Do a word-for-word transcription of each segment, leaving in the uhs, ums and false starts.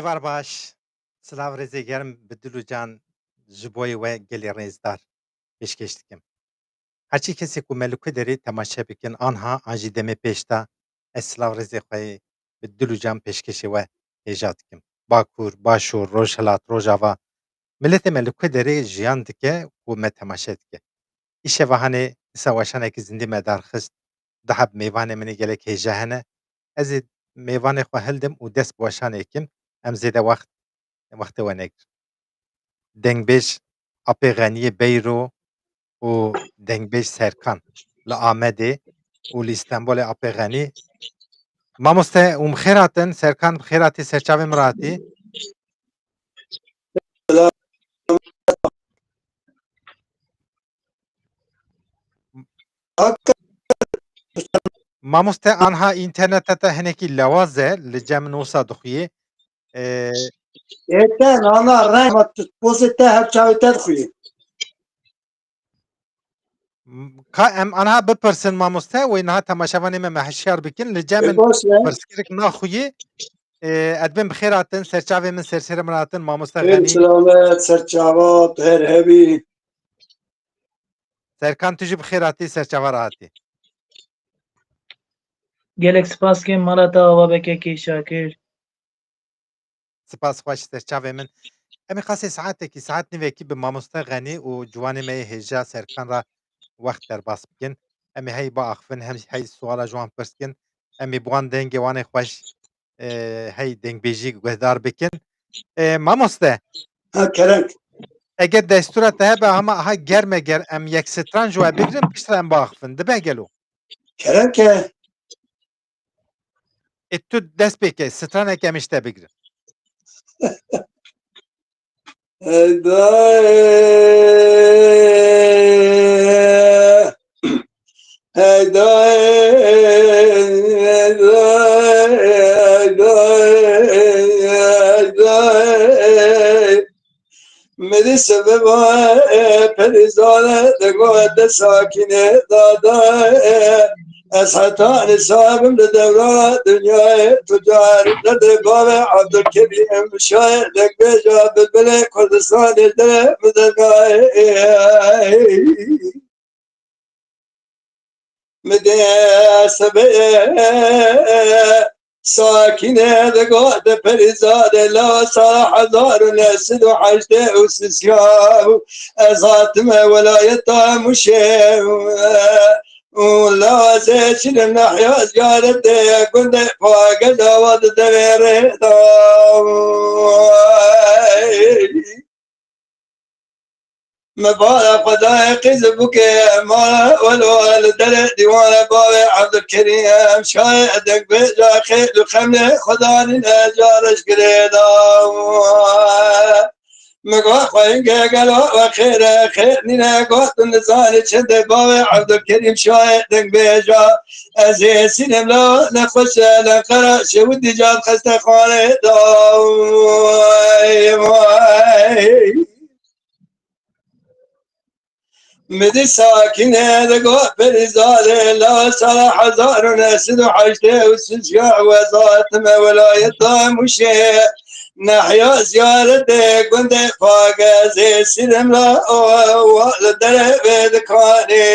Êvar baş, silav rêzê germ bi dil û can ji boyê we gelê rêzdar pêşkêş dikim. Her çi kesê ku me li ku derê temaşe bikin, anha an jî demê pêş de ez silav rêzê xwe yê bi dil û can pêşkêşê we hêja dikim. Bakur, Başûr, Rojhilat, Rojava, miletê me li ku derê jiyan dike ku me temaşe dike. Îşeva hanê disa weşanekî zindî me darxist, du heb mêvanê min ê gelek hêja hene. Ez ê mêvanê xwe hildim û dest bi weşanê kim. Em zêde wext, wextê we negirin. Dengbêj Apê Xeniyê Beyro û dengbêj Serkan li Amedê û li Îstanbulê Apê Xenî. Mamoste, hûn bi xêr hatin, Serkan bi xêr hatî, serçavê min re hatî. Mamoste, anha înterneta te hinekî lewaz e, li cem min wisa dixuyê. Ee, Ê te nana reng ma tu pozê te her çavê te dixuyê. M-, ka em anha bipirsin mamoste, wê niha temaşevanê me, me hişyar bikin. Li cem Ê min baş e. Pirskirik naxuyê. Ee, ez dibêm bi xêr hatin, serçavê min, sersêrê min hatin, mamoste Ê Xenî. Selamet, serçava, tu her hebî. Serkan, tu jî bi xêr hatî, serçava re hatî. Gelek spas kim, mala te ava be kekê Şakir. Spas xweş, serçavê min. Em ê qasê saetekî, saet nivekî bi mamoste Xenî û ciwanê me yê hêja Serkan re wext derbas bikin. Em ê hey biaxivin, hem hey suala ji wan pirs kin. Em ê bi wan dengê wan ê xweş, e, hey dengbêjî guhdar bikin. E, mamoste. Ha, kerem. Eger destûra te hebe, hema aha germe ger em yek stran ji we bigrin, piştre em biaxivin. Dibe gelo? Kerem ke. Ê tu dest pê ke, stranek em ji te bigrin. Hey dayê, hey dayê, hey dayê, hey dayê, hey dayê. Mirî sebeba perîzane de gote sakîne dada. Ez heta nisabim li dewra dinyayê tucar de bavê Abdulkerîm şair de bêja bilbilê Kurdistanê de mi dengayê. Mi dê sebê sakîne de gote perîzade la sala hezar û neh sed û heştê û sisiya û ez hatime welayeta Mûşê û la ez ê çilim nehya ziyaretê gundê Pagez awa di devê rê da. Me bala Xwedayê qîz bûke mala welo li derê dîwana bavê Evdilkerîm şayê dengbêja xêr û xemlê Xweda nîne ca reş girê da. Me got xweyngê gelo we xêr e, xêr nîne got tu nizanî çendê bavê Evdilkerîm şayê dengbêja. Ez ê sînem la nexweş e, lenqera şewitî ca xestexanê da. Vay, vay. Midî sakîne de got perîzade la sala hezar û neh sed û heştê û sisiya wezatime welayeta Mûşê. Nehya ziyaretê gundê Pagezê sîrem la o wa li derevê dikanê.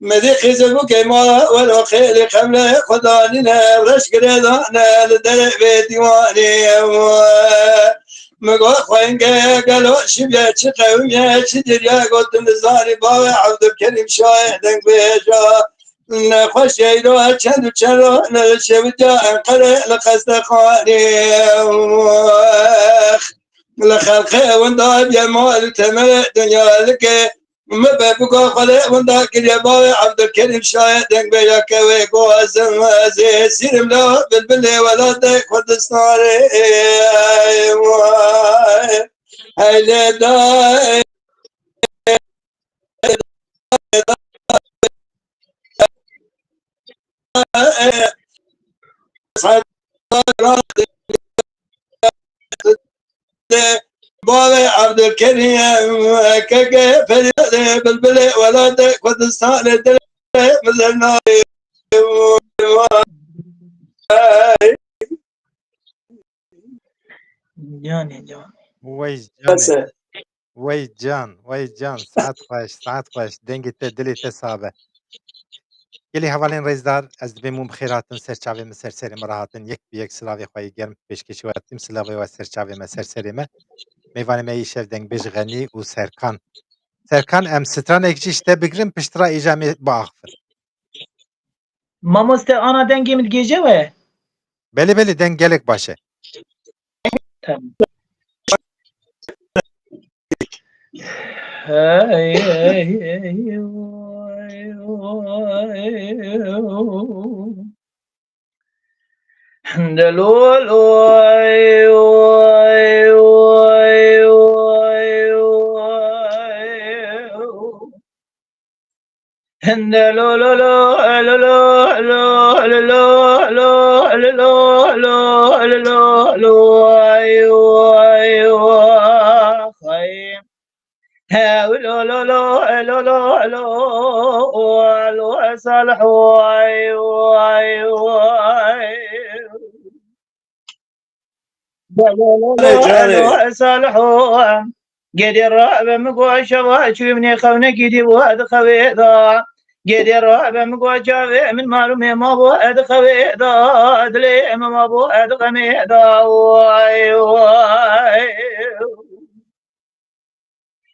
Medî xîzir bû key mala welo xêlî xemlê Xweda nîne reş girêdane li derê vê dîwanê. Min got xweyngê gelo şibiye çi qewimiye çi diriye got tu nizanî bavê Evdilkerîm şayê dengbêja. Nexweş yeyro çend û çend rone li şewitiya Enqerê li xestexanê. Li xelqê winda biye mal û temelê dinya like. Me be bûka xwelê winda kiriye bavê Evdilkerîm şayê dengbêja kewê guazim ez ê sîrim la bilbilê welatê Kurdistanê. Hey lê dayê. Bavê Evdilkerîm keke Ferîdê bilbilê welatê Kurdistanê dilê min zernayê. Canê can. Wey canê. Wey can, wey can. Saet xweş, saet xweş. Dengê te, dilê te sabe. Gelî hevalên rêzdar, ez dibêm hûn bi xêr hatin, ser çavê min, ser serê min rahatin. Yek bi yek silavê xwe yê germ pêşkêşî we dikim. Silavê we ser çavê me, ser serê me. Mêvanê me yê şev dengbêj Xenî û Serkan. Serkan, em stranek jî ji te bigirin, piştre îja em ê biaxivin. Mamoste, ana dengê min digêje we? Belê, belê, deng gelek baş e. Tamam. Salih, Salih, gedê rabe min got şeva çûyê min ê xewnekî dî bû ed xewê da. Gedê rabe min got çavê min marûmê ma bû ed xewê da. Dilê min ma bû ed xemê da. Way, way.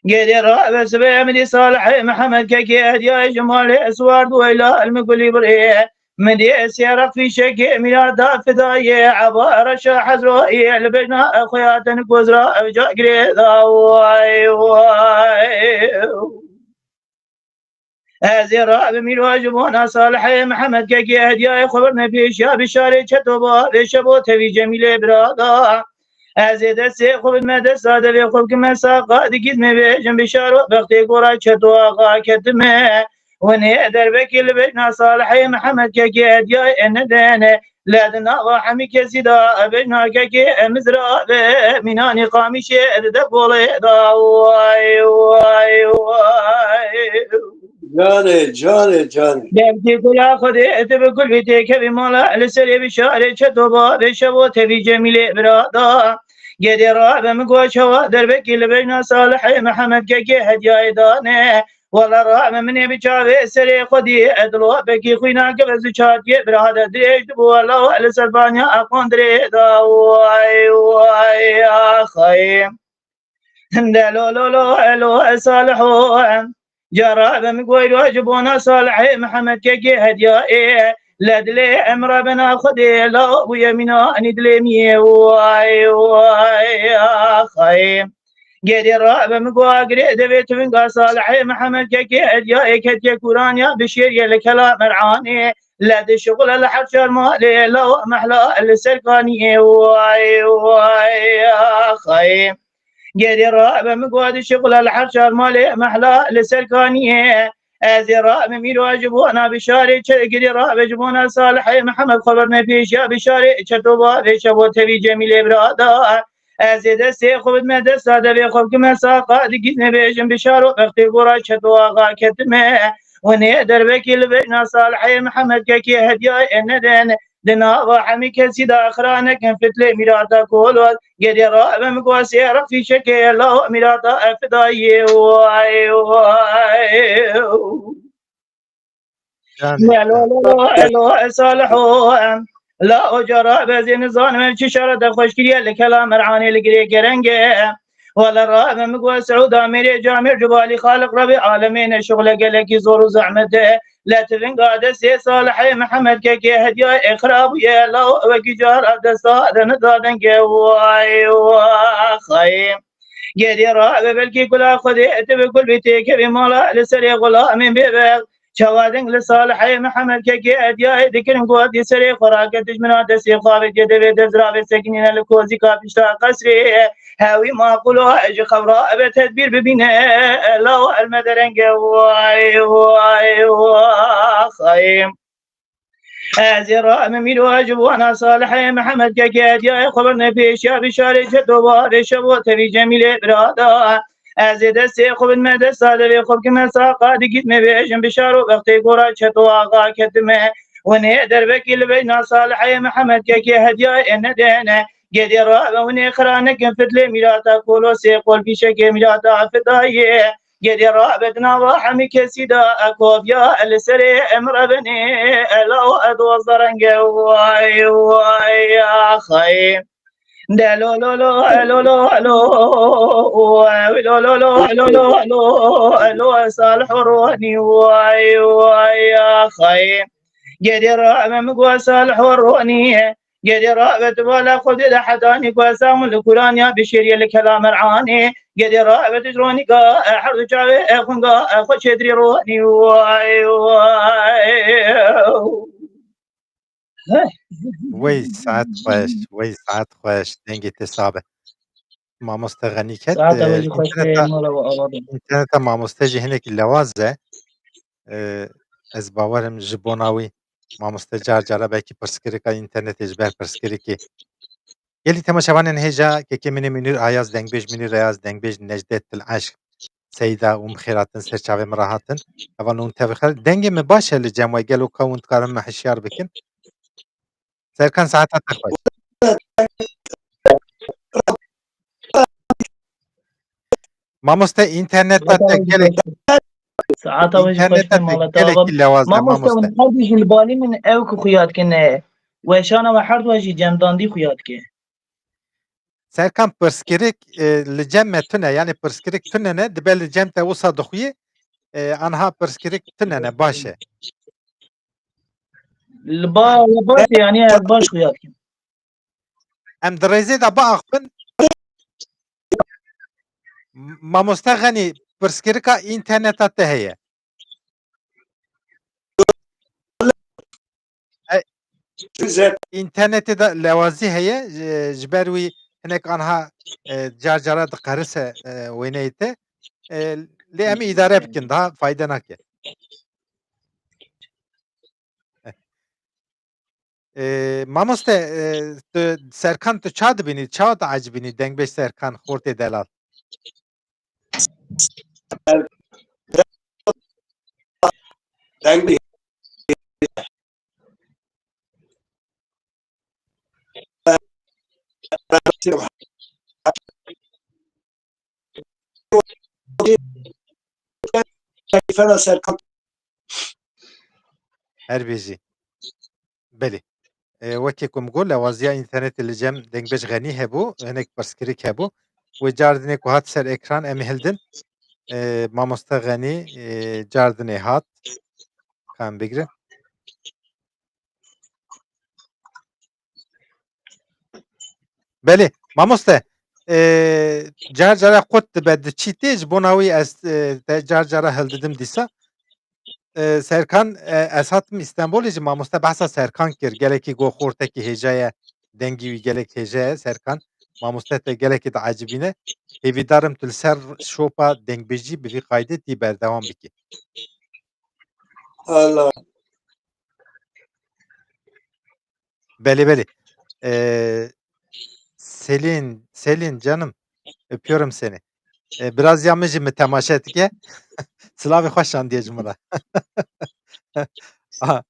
Gedê rabe sibê min dî Salihê Mihemed kekê hediyayê ji malê sward weyla el min gulî birê. Min dê sêreq fîşekê mîra da fidayê eba reşa hezroyê li bejna xwe ya ten gozra ev ca girê da. Way, way. Ez ê rabim îro ji bona Salihê Mihemed kekê hediyayê xwe birne pêşiya bişarê çeto bavê şebo tevî Cemîlê birada. Ez ê destê xwe bidme desta devê xwe bikime saqa digîz me bêjim bişaro bextê gora çeto axa ketime. Winê derbekê li bejna Salihê Mihemed kekê hediyayê nedene. Lê di nava hemî kesî de bejna kekê mizra be mînanî qamîşê dide golê da. Way, way, way. Canê, canê, canê. Belkî gula Xwedê tu bi gul bî têkevî mala li serê bişarê çeto bavê şevo tevî Cemîlê birada. Gedê rabe min got çawa derbekî li bejna Salihê Mihemed kekê hediyayê dane. Wela rabe min ê bi çavê serê xwe dî dilopekî xwîna gevez û çatiyê birada dirêj dibû wela li ser baniya aqon dirê da. Way, way, axayê. Hinde lo lo lo elo Saliho. Cara be min goyro ji bona Salihê Mihemed kekê hediyayê. Le dilê em rabena Xwedê la bûye mîna anî dilê min yê. Way, way, axayê. Gedê rabe min go agirê devê tivinga Salihê Mihemed kekê hediyayê ketiye kûraniya bişêriye li kela mer'anê. Le di şixule li her çar malê la mehla li ser kaniyê. Way, way, axayê. Gedê rabe min go di şixule li her çar malê mehla li ser kaniyê. Ez ê rabim îro ji bona bişarê çi, gedê rabe ji bona Salihê Mihemed xwe birne pêşiya bişarê çeto bavê şevo tevî Cemîlê birada. Ez ê destê xwe bidime desta devê xwe bikime saqa digîz me bêjim bişaro bextê gora çeto axa ketime. Winê derbekî li bejna Salihê Mihemed kekê hediyayê nedene. Di nava hemî kesî de xira nekin fitlê mîrata koloz. Gedê rabe min go sêreq fîşekê law mîrata fidayê. Way, way. Canê. Elo, elo, elo, Saliho. La oca rabe zê nizanim em çi şere de xweş kiriye li kela mer'anê li girê kerenge. Wala rabe min go Siûda mêrê camêr cubalî Xaliq Rebê alemê ne şixule gelekî zor û zehmet e. Le tivinga destê Salihê Mihemed kekê hediya ê xira bûye, law wekî cara desta de nida denge. Way, waxayê. Gedê rabe belkî gula Xwedê tu bi gul bî têkevî mala li serê xulamên bêbext. Çawa deng li Salihê Mihemed kekê hediyayê dikirin, ku di serê xwe raketiş mina destê xwe avêtiye devê dezravê sekinîne li kozîka pişta qesrê. Hewî maqûl o ji xew rabe tedbîr bibîne. Law elme derenge. Way, way, waxayê. Ez ê rabim îro ji bona Salihê Mihemed kekê hediyayê xwe birne pêşiya bişarê çeto bavê şevo tevî Cemîlê birada. Ez ê destê xwe bidime desta devê xwe bikime saqa digîz me bêjim bişaro bextê gora çeto axa ketime. Hûn ê derbekî li beyna Salihê Mihemed kekê hediyayê nedene. Gedê rabe hûn ê xira nekin fitlê mîrata kolosê, qol fîşekê mîrata fidayê. Gedê rabe di nava hemî kesî de ekoviya li serê em rebenê. Ela û edo zerenge way way axay. De lo lo lo, lo lo lo, lo lo lo, lo lo lo, lo, Salih Ronî, way, way, axay. Gedê rabe min go Salih Ronî, gedê rabe tu bala xwe dê de hetanî ku Esam li Kuraniya bişêriye li Kelam Er'anê, gedê rabe tu ji Ronî ga, her du çavê xwe ga, xwe çêdirî Ronî, way, way. Wey saet xweş, wey saet xweş, dengê te sabe. Mamoste Xenîket, Saeta we jî xweş be, mala we ava be. Înterneta mamoste jî hinekî lewaz e. E, ez bawerim ji bona wî mamoste car cara belkî pirsgirêka înternetê ji ber pirsgirêkê. Gelî temaşevanên hêja kekê min ê Münîr Ayaz, dengbêj Münîr Ayaz, dengbêj Necdet Til Eşq, Seyda û min xêratin ser çavê min rahatin. Eva hûn tevixel. Dengê min baş e li cem we, gelo ka hûn dikarin min hişyar bikin. Serkan saeta te xweş. Mamoste înterneta te gelek Saeta we jî xweş be, înterneta te mala te ava be. gelekî lewaz e Mamoste, hûn mamoste. her du jî li balî min ew ku xuya dikin, e, weşana we her du jî cemdandî xuya dike. Serkan pirsgirêk, e, li cem me tune, yani pirsgirêk tune ne, dibe li cem te wisa dixuye, e, anha pirsgirêk tune ne, baş e. Li ba we baş e, yani ez baş xuya dikim. Em di rêzê de biaxivin. M-, Mamoste Xenî, pirsgirêka înterneta te heye. E, înternetê de lewazî heye, ji, ji ber wî hinek anha, e, car cara diqerise, e, wêneyê te. E, lê em ê îdare bikin, daha fayde nake. E, mamoste, e, tu Serkan tu ça dibînî, ça diecibînî dengbêj Serkan, xortê delal? Deng Fena Serkan. Her bijî. Belê. E, wekî ku min got, lewaziya înternetê li cem dengbêj Xenî hebû, hinek pirsgirêk hebû. Wê cardinê ku hat ser ekran em ê hildin. E, mamoste Xenî, e, cardinê hat. Ka em bigrin. Belê, mamoste, e, car cara qut dibe, diçî tê, ji bona wî ez, e, te car cara hildidim dîsa. E, Serkan, e, ez hatim Îstenbolê, ji mamoste behsa Serkan kir, gelekî got xortekî hêja ye, dengî wî gelek hêja ye, Serkan. Mamoste te gelekî diecibîne. Hêvîdar im tu li ser şopa dengbêjî bi vî qaydê tî berdewam bikî. Allah. Belê, belê. Ee, Selin, Selin canım, öpüyorum seni. Ee, biraz ya min jî min temaşe dike. Silavê xwe şandiye ji min re. Aha.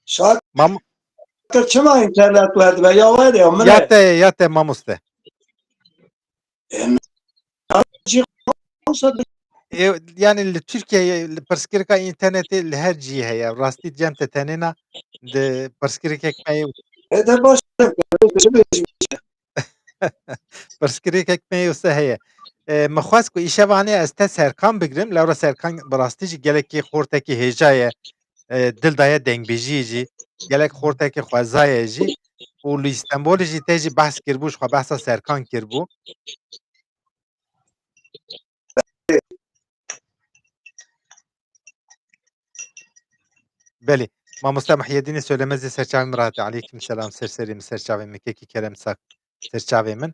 Şakir Mam çima înternet we dibe ya we de ya min ya e? Te, ya te mamoste. Em- E, yani li Türkiye li pirsgirêka înternetê li her cihê heye. Rastî cem te tenêna di pirsgirêkek me yê E de baş. Pirsgirêkek me yê wisa heye. E, min xwest ku îşevanê ez te Serkan bigrim, lewra Serkan bi rastî jî gelekî xortekî hêja ye, e, dil daye dengbêjiyê jî, gelek xortekî xweza ye jî. Û li Îstenbolê jî te jî behs kiribû, ji xwe behsa Serkan kiribû. Belê. Mamoste Muhyiddinê Söylemezê ser çavê min re hate. Aleyküm selam. Ser serê min, ser çavê min. Kekî Kerem Sak. Ser çavê min.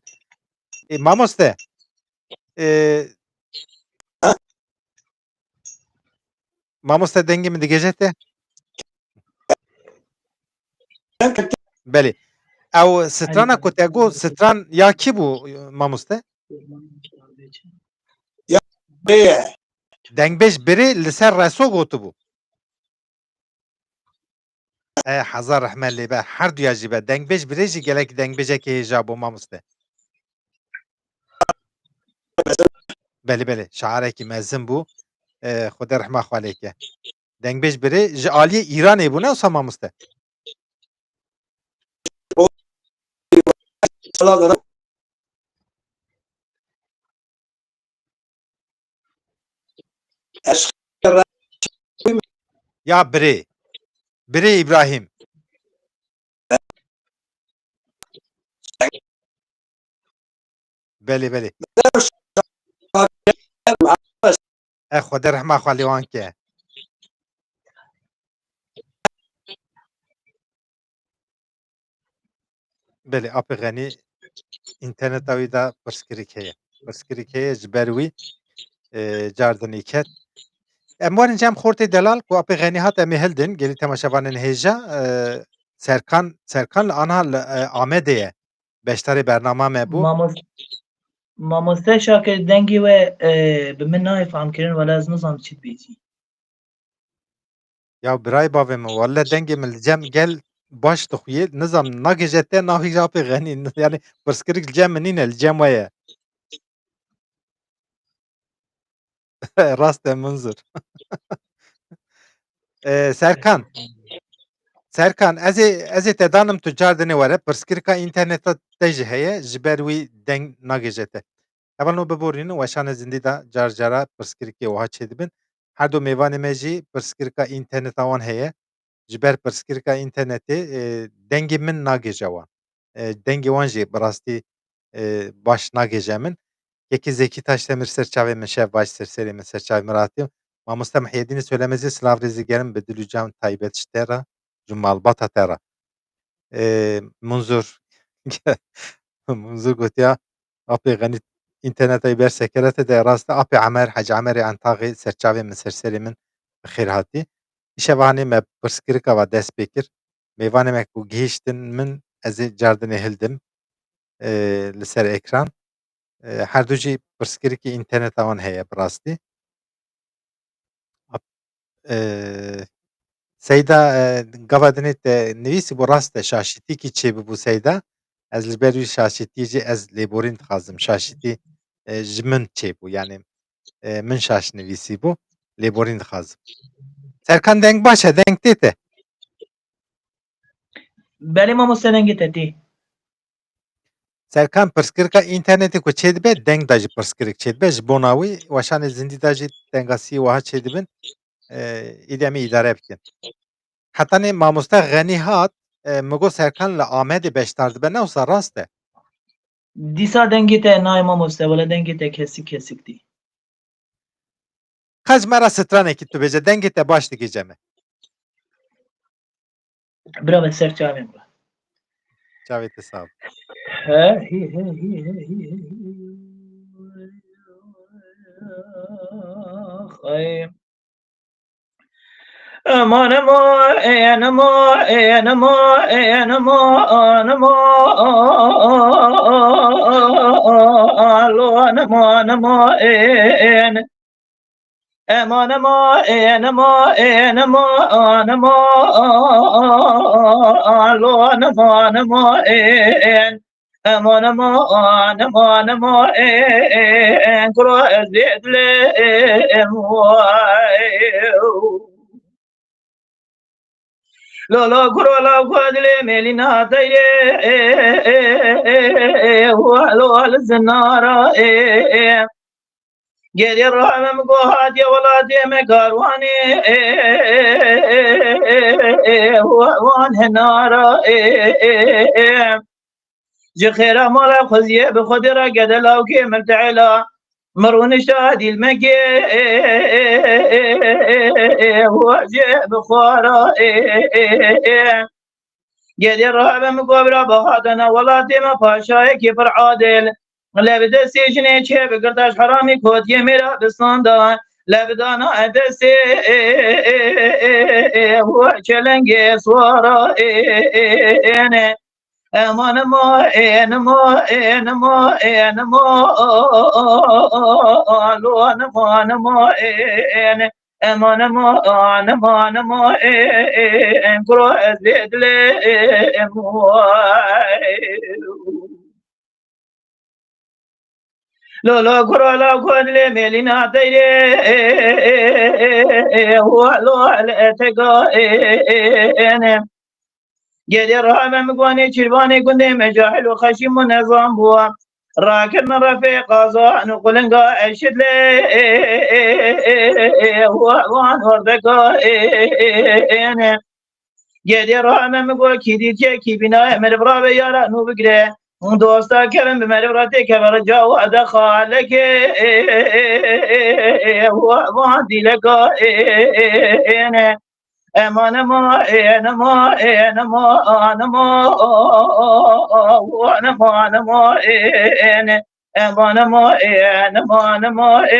E, mamoste. E, mamoste dengê min digêje te? Belê. Ew strana ku te got, stran ya kî bû, mamoste? Bê. Dengbêj Birê li ser Reso gotibû. He, hezar rehmet lê be. Her duya jî be. Dengbêj birê jî gelek dengbêjekê hêja bû mamoste. Belê, belê. Şiarekî mezin bû. E, Xwedê rehma xwe lê ke. Dengbêj birê ji aliyê Îranê bû, ne wisa mamoste? Ya birê. Birê Îbrahîm. Belê, belê. E, Xwedê rehma xwe lê wan ke. Belê, Apê Xenî înterneta wî de pirsgirêk heye. Pirsgirêk heye, ji ber wî, e, car dinê ket. Em werin cem xortê delal ku Apê Xenî hat, em ê hildin, gelî temaşevanên hêja, e, Serkan, Serkan li anha li, e, Amedê ye. Beşdarê bernama me bû. Mamos-, Mamoste Şakir, dengê we, e, bi min nayê fehmkirin, wele ez nizam çi dibêjî. Ya birayê bavê min, welle dengê min li cem gel baş dixuye, nizam nagêje te navê Apê Xenî. Yani pirsgirêk li cem min nîne, li cem we ye. Rast e Munzur. E, Serkan. Serkan, ez ê, ez ê te danim tu car dinê were. Pirsgirêka înterneta te jî heye, ji ber wî deng nagêje te. Hevalno biborînin, weşanê zindî de car cara pirsgirêkê wiha çêdibin. Her du mêvanê me jî pirsgirêka înterneta wan heye. Ji ber pirsgirêka înternetê, e, dengê min nagêje wan. E, dengê wan jî bi rastî, e, baş nagêje min. Kekê Zekî Taşdemir ser çavê min şev baş ser serê min ser çavê min ratî. Mamoste Mihyedînê Söylemezî silav rêzî gerim bi dil û can taybet ji te re, ji malbata te re. E, Munzur, Munzur gotiya, Apê Xenî înterneta wî ber sekerete de rast e. Apê Emer, Hecî Emerê Entaxê ser çavê min ser serê min bi xêr hatî. Îşeva hanê me pirsgirêka va dest pê kir. Mêvanê me ku gihîştin min, ez ê car dinê hildim, e, li ser ekran. E, her du jî pirsgirêkî înterneta wan heye bi rastî. Ap-, e, Seyda, e, gava dinê te nivîsî bû, rast e, şaşîtîkî çêbibû Seyda. Ez li ber wî şaşîtî jî ez lêborîn dixwazim. Şaşîtî, e, ji min çêbû, yani, e, min şaş nivîsî bû. Lêborîn dixwazim. Serkan, deng baş e, deng tê te? Belê mamoste, dengê te tê. Serkan, pirsgirêka înternetê ku çêdibe, deng de jî pirsgirêk çêdibe. Ji bona wî weşanê zindî de jî dengasiyê wiha çêdibin. E, îdî em ê îdare bikin. Hetanê mamoste Xenî hat, e, min got Serkan li Amedê beşdar dibe, ne wisa rast e? Dîsa dengê te nayê mamoste, wele dengê te kesik kesik dî. Qe ji me re stranekî tu bêje, dengê te baş digihîje me. Bira me ser çavên bira. Çavê te sax. He, hî, he, hî, he, hî, he, hî. Ay. Aman, aman, aman, aman, aman, aman, aman, aman, aman, Eman, eman, eman, eman, eman, eman, eman, eman, eman, eman, eman, eman, eman, eman, eman, kura ez bê dilêm, way. Lolo kuro la ku dilê mêlîna teyê, wa lo al zinara. Gerê rahmim ku hatiye welatê me karwanê, wan henara. Ji xêra mala xweziyê bi Xwedê re gede lawkê min te'ela. Min rûnişta dîl mekê, wacê bi xwara. Gedê rabe min govra bihatana welatê me paşayekî pir adil. Le bi destê jinê çê bigirta ji heramî kotiye mêra bistanda. Le bi dana destê çelengê swara. Eman, eman, eman, eman, eman, eman, eman, Ema nema, nema, nema, e, e, e, kuro ez vê dilê, e, e, way. Lo, lo, kuro, lo, kuro dilê mêlîna teyrê, e, e, e, e, e, wa, lo, le, tega, e, e, e, ne. Gedê rahme mi gonê çirvanê gundê me cahil û xeşîm û nezan bû. Rakir min refê qazan û qulinga eşit lê, e, e, e, e, e, wa, wan ordeka, e, e, e, e, ne. Gedê rahme mi go kî dîtiye kî bînaye meriv rabe yara nû bigire. Hûn dosta kerin bi meriv re têkeve rica we de xalekê, e, e, e, e, e, e, wa, wan dîleka, e, e, e, e, ne. Ema nema, e, nema, e, nema, a, nema, a, a, a, a, wa, nema, nema, e, e, ne. Ema nema, e, nema, nema, e,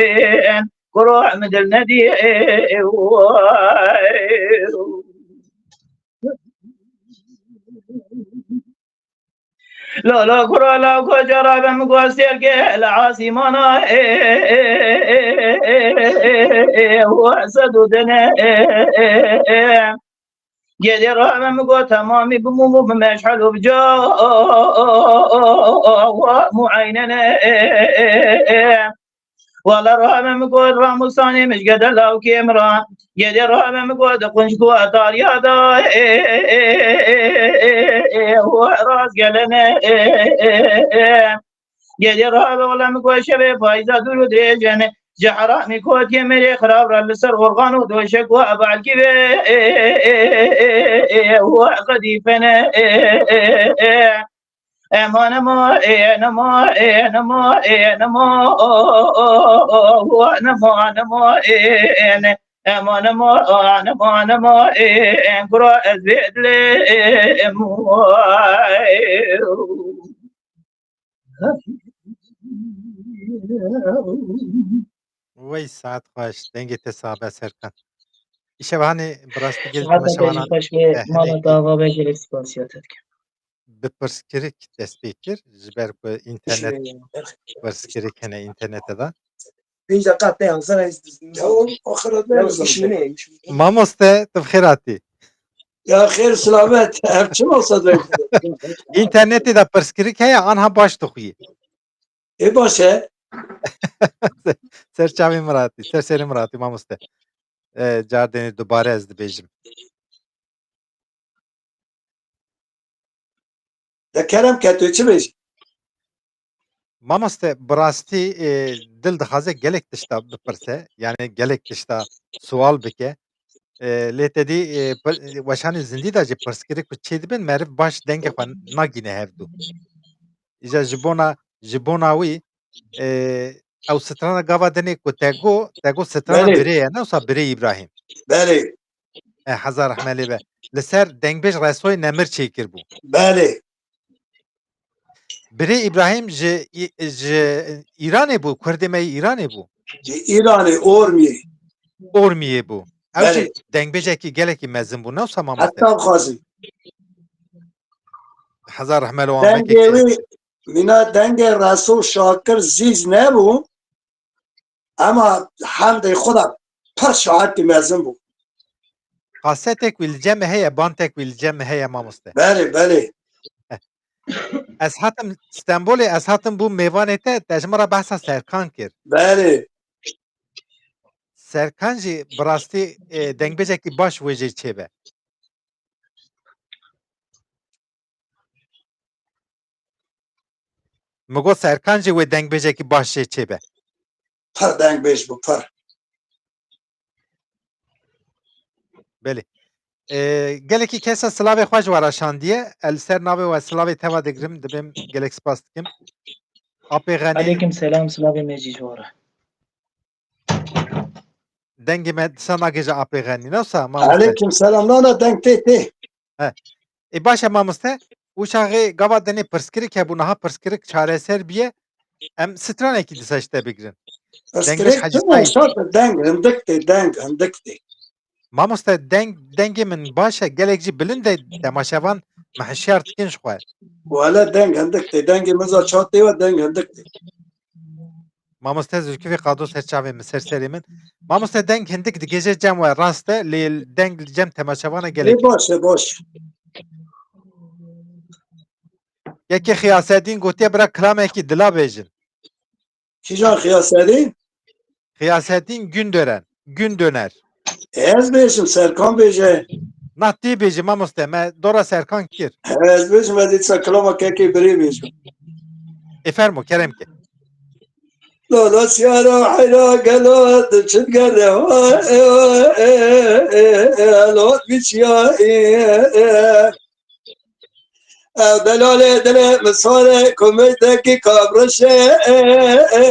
e, e, kuro em dil nedî, e, e, way. Lo, lo, kuro, lo, koca rabem gostel gel asimana, e, e, e, e, e, e, e, e, e, e, e, e, e, e, e, e, e, e. Gedê rahme mi got, temamî bi mûm û bi meşhel û bi ca, muaynene, e, e, e, e. Wala rahme mi got, ramusanê mişgede lawkê mi ra. Gedê rahme mi got, di qunc ku etariya da, e, e, e, e, e, e, e, rast gelene, e, e, e, e. Gedê rahme wala mi got, şevê payîza dûr û dirêj e, ne. Ji heramî kotiye mêrê xirab re li ser organ û doşek û ebalkî ve, e, e, e, e, e, e, û qedîfene, e, e, e, e. Ema nema, e, nema, e, nema, e, nema, o, o, o, o, o, nema, nema, e, e, ne. Ema nema, a, nema, nema, e, e, kura ez vê dilê, e, em, e. Wey saet xweş, dengê te sabe Serkan. Îşev hanê bi rastî gelî Saeta te jî temaşevanan xweş be, eh, mala te ava be, gelek spasiya te dikim. Bi pirsgirik dest pê kir, ji ber ku înternet pirsgirik hene înternete de. Pênc deqa te hazir ez Ya o, o xira Ya iş min e, iş min e. Mamoste, tu bi xêr hatî. Ya xêr, selamet. Ev çima sedre? Înternetê de pirsgirik heye, anha baş dixuyî. Ê baş e. Ser çavê min re hatî, ser serê min re hatî, mamoste. E, cardinê dubare ez dibêjim. De kerem ke tu çi bêjî? Mamoste, bi rastî, e, dil dixwaze gelek tişta bipirse, yani gelek tişta sual bike. E, lê te dî, e, pir-, weşanê zindî de jî pirsgirêk ku çêdibin, meriv baş dengê xwe nagîne hevdû. Îja ji bona, ji bona wî, e, ew strana gava dinê ku te got, te got strana Belê. birê ye, ne wisa birê Îbrahîm. Belê. E, hezar rehme lê be. Li ser dengbêj Resoyê Nemir çêkiribû. Belê. Birê Îbrahîm ji, ji Îranê bû, Kurdê me yê Îranê bû. Ji Îranê, Ormiyê. Ormiyê bû. Ew Belê. jî dengbêjekî gelekî mezin bû, ne wisa mamoste? Heta xwazî. Hezar rehme li wan Dengê wekî wî, mîna dengê Resul Şakir zîz nebû. Ema hemdê xwe de pir şairkî mezin bû. Kasetek wî li cem me heye, bantek wî li cem me heye mamoste. Belê, belê. Ez hatim Stenbolê, ez hatim bû mêvanê te, te ji min re behsa Serkan kir. Belê. Serkan jî bi rastî, e, dengbêjekî baş wê jê çêbe. Min got Serkan jî wê dengbêjekî baş jê çêbe. Pir dengbêj bû, pir. Belê. Ee, gelekî kesa silavê xwe ji we re şandiye. Ez li ser navê we silavê teva digirim, dibêm gelek spas dikim. Apê Xenî. Aleykum selam, silavê me jî ji we re. Dengê me disa nagêje Apê Xenî. Ne wisa mamoste? Aleykum selam. Na, na, deng tê, tê. He. Ê, baş e mamoste. Û çaxê gava dinê pirsgirêk hebû, niha pirsgirêk çareser biye. Em stranekî disa ji te bigirin. Dengê Pirsgirêk Hecî çi Seyîd. Şart e, deng, hindik tê, deng, hindik tê. Mamoste, deng, dengê min baş e, gelek jî bilind e, temaşevan me hişyar dikin ji xwe. Wele deng hindik tê, dengê min za çat tê we, deng hindik tê. Mamoste Zülküfî Qado ser çavê min, ser serê min. Mamoste deng hindik digêje cem we rast e, lê deng li cem temaşevana gelek. Ê baş e, baş. Yekê Xiyasedîn gotiye bira kilamekî dila bêjin. Kîjan Xiyasedîn? Xiyasedîn Gündören. Gündöner. Ez bêjim, Serkan bêje. Na tê bêjî mamoste, me dora Serkan kir. Ez bêjim, ez dîsa kilama kekê birê bêjim. Ê fermo, kerem ke. Lala siyara heyra gela diçin gere ha, e, e, e, e, e, lot biçiya, e, e. Ev delalê dilê min sare, kumêtekî kabrişê, e, e,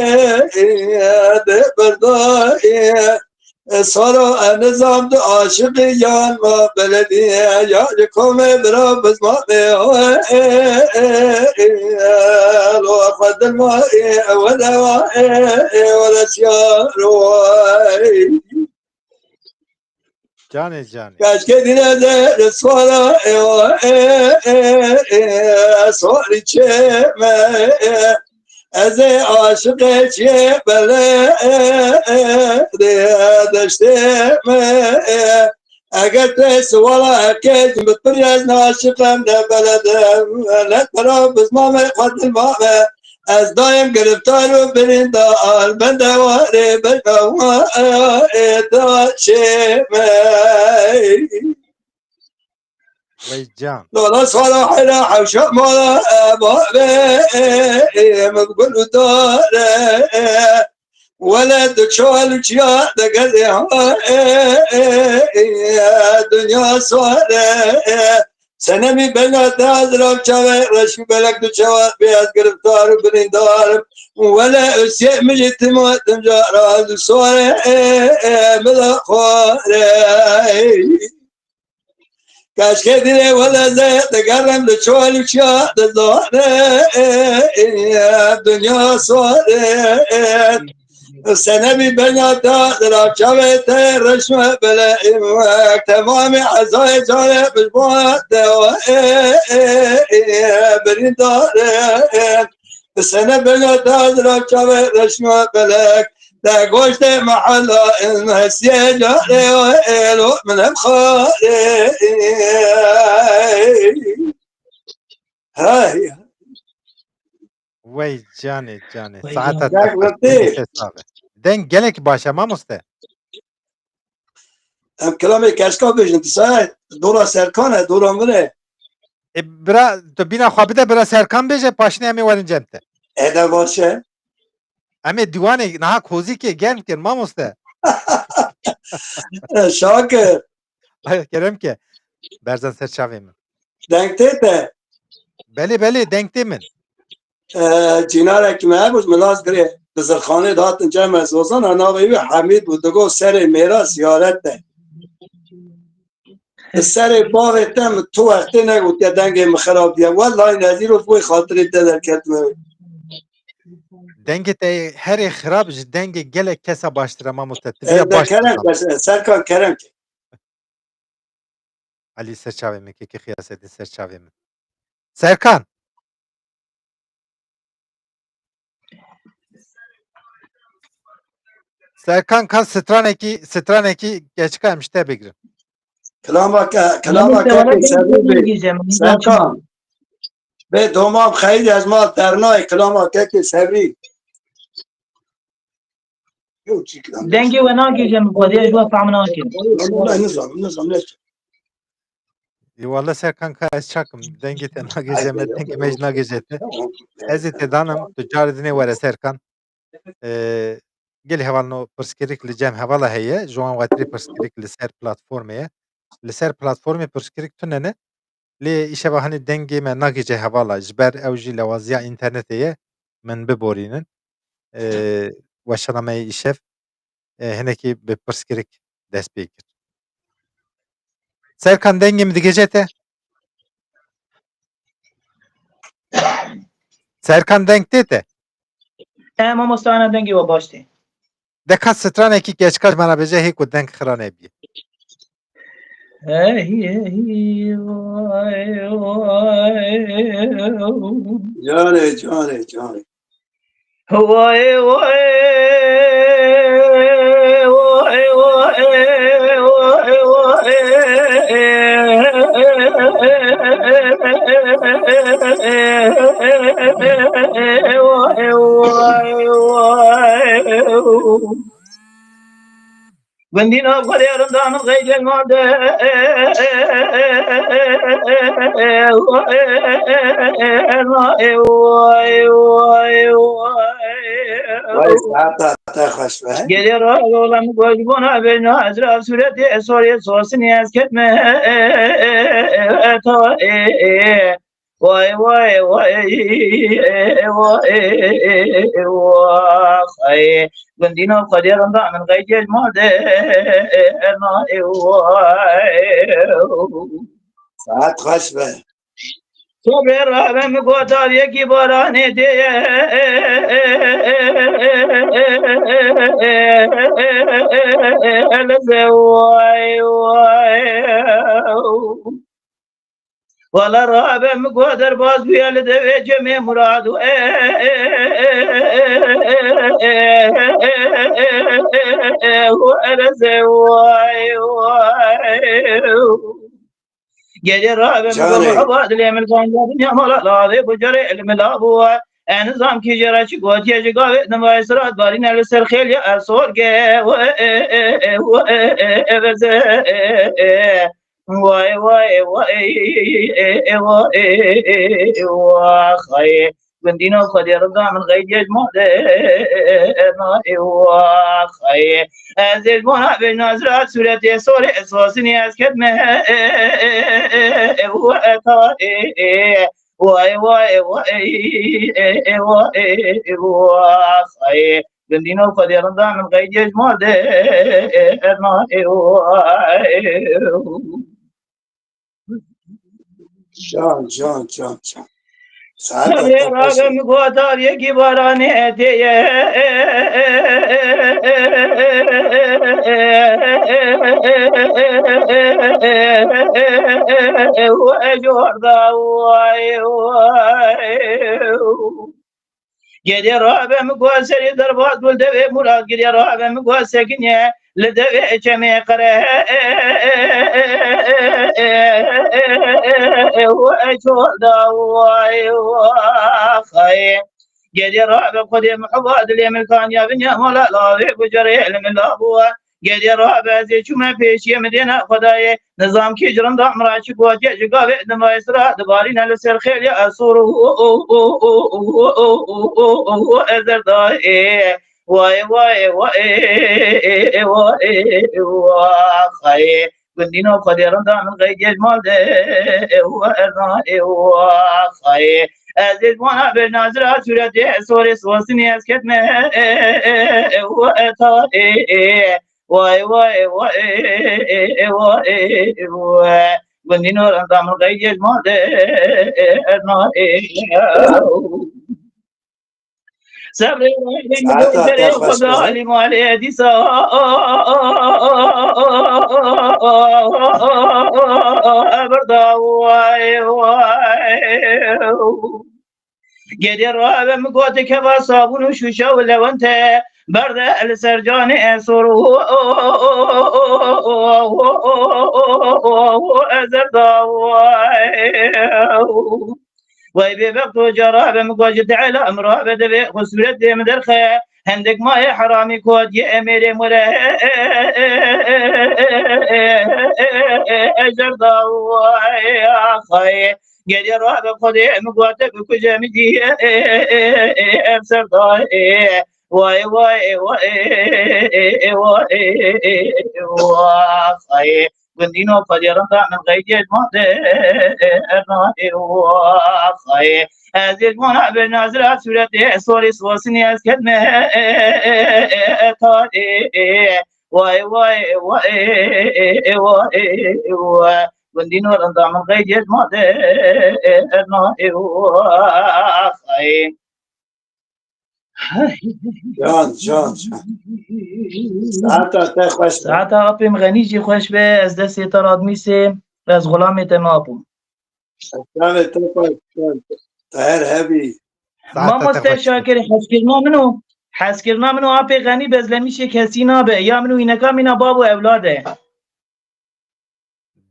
e, e, de berdayê. E, sara e nizam tu aşiqî yan ma belediye, ya ji komê bira bizma, e, e, e, e, e, lo xwe dilma, e, e, were wa, e, e, were siyar wa, e. Canê canê. Keşke dine de risvara, e, e, e, e, sori çeme, e, ez ê aşiqê çiye bele, e, e, de deştê me, e, eger te siwala ekej bi pirez naşiqem de bele de, let bera bizmame xwe dilmame. Ez dayim giriftar û birîndar, bende warê bejna wa ê taşê me. Vey can. Lola sara hera hewşa mala, e, bavê, e, e, min gul û dare, e, wele tu çal û çiya de gezê ha, e, e, e, e, dinya sare, e, Senemî bela te ez rav çavê reşî belek tu çawa bê ez giriftar û birîndar im. Wele usiyê min jî tim tim cara ez û sore, e, e, min da xware. Keşke dîrê wele ze digerim li çol û çiya dizane, e, e, dinya sore, e. Senebî benya da dira çavê te reşme bele îmek. Temamê ezayê carê bijbana te e, e, e, birîndare. Sene benya da dira çavê reşme belek. Te goştê mehela in hesiye carê e, lo min em xare. Hey. Wey canê canê. Wey Saeta canê. Te xweş, dengê te sax be. Deng gelek baş e mamoste. Em kilamê keşka bêjin, disa dora Serkan e, dora min e. E, bira, tu bîna xwe bide bira Serkan bêje, paşinê em ê werin cem te. Ede baş e. Em ê dîwanê niha kozîkê germ kirin mamoste. Şakir. Ay, kerem ke. Berzan ser çavê min. Deng tê te? Belê, belê, deng tê min. E, cînarek me hebû, min nas girê. Di zirxanê de hatin cem ez, Ozan, a navê wî Hemîd bû, digot serê mêra ziyaret de. Di serê bavê te min tu wextê negotiye dengê min xirab diye. Wellahî nezîr û wê xatirê te derketime. Dengê te herê xirab ji dengê gelek kesa baştir e mamoste. Tu viya baş kerem, Serkan kerem ke. Elî ser çavê min, kekê Xiyasedîn ser çavê min. Serkan! Serkan ka stranekî, stranekî keçika em ji te bigirin. Kilama ke, kilama kekê Sebrî bê. Serkan. Bê domam xeyr ez mal ternayê kilama kekê Sebrî. Dengê we nagêje min, xwedê ji we fehm nakim. Nizam, nizam, ne. Ê wele Serkan ka ez çakim. Dengê te nagêje me, dengê me jî nagêje te. Ez ê te danim, tu carê dinê were Serkan. Ee, gelî hevalno pirsgirêk li cem hevala heye. Ji wan wetirê pirsgirêk li ser platformê ye. Li ser platformê pirsgirêk tune ne. Lê îşeva hanê dengê me nagêje hevala, ji ber ew jî lewaziya înternetê ye, min biborînin. Ee, weşana me yê îşev, e, hinekî bi pirsgirêk dest pê kir. Serkan, dengê min digêje te? Serkan, deng tê te? E, mamoste, ana dengê we baş tê. De ka stranekî keçika ji me re bêje, hê ku deng xira nebî. Hey, hey, vay, vay. Canê, canê, canê. Vay, vay, vay, vay, vay, vay. Gundî nav Xwedê rinda min qeydê mal de. Vay, saeta te xweş be. Gelê ra olam goş bona bêjna ez ra sûretê sorê sosinî ez ketme. Vay, vay, vay, vay, vay, ay. Gundî nav Xwedê rinda min qeydê mal de. Vay. Saet xweş be. Sobrê rabe min gotar yekî baranê dê ye. Vay, vay. Wala rabe min ku derbas bûye li devê Cemê Murad û ereze way way. Gelê rabe min ku Canê. Muheba dilê min kanda dinya mala lavê bu carê ilmi la bû. En zam ki jera çi gotiye ji gavê nimay sirat barîne li ser xêliya er sorge. Veze. Vay, vay, vay, vay, vay. Gundî nav Xwedê rinda min qeydê ji malê nayê. Vay. Ez ê ji bona bêjna ez ra sûretê sorê sosinî ez ketme. Vay, vay, vay, vay, vay. Gundî nav Xwedê rinda min qeydê ji malê nayê. Can, can, can, can. Saeta Sabrê te xweş rabe be. Min gotar yekî baranê tê ye. Û ejor da way, way. Gedê rabe min ku serê derbas bû li devê Murad, gedê rabe min ku sekiniye li devê Çemê Qere. Û ecor da way, way. Gedê rabe Xwedê muheba dilê min kaniya vinya mala lavê gucarê li min la bû. Gedê rabe ez ê çûme pêşiyê min dêne Xwedayê. Nizam kî ji rinda min ra çi gotiye ji gavê dimayê sira dibarîne li ser xêliya ez sor û ez zerdayê. Way, way, way, way, way. Gundî nav Xwedê rinda min qeydê ji mal de ernayê. Way. Ez ê ji wana bêjna ez ra sûretê sorê sosinî ez ketme. Way, way, way, way, way. Gundî nav rinda min qeydê ji mal de ernayê. Sebrê Saeta te xweş be. Alî malê dîsa. Eberda way, way. Gedê rabe min gote keva sabûn û şûşe û lewente berde li ser canê sor û ez zerda way. Wey bêbexto carabe min ku ji te'ela min rabe devê xwe sûretê min derxe. Hendek mayê heramî ku diyê mêrê min re ejer da way axayê. Gelê rabe Xwedê min ku te bikuje min diyê ev ser dayê. Way, way, way, way, axayê. Gundî nav Xwedê rinda min qeydê ji mal de ernayê. Axayê. Ez ê ji wana bêjna ez ra sûretê sorê sosinî ez ketme tarê. Way, way, way, way, way. Gundî nav rinda min qeydê ji mal de ernayê. Axayê. Can, can, can. Saeta te xweş be. Saeta apê min Xenî jî xweş be, ez destê te radmîsê, ez xulamê te mapûm. Çavê te xweş be. Te her hebî. Saeta te Mamoste xweş be. Şakir, hezkirina min û, hezkirina min û apê Xenî bezlemîşê kesî nabe. Ya min û îneka mîna bav û ewlad e.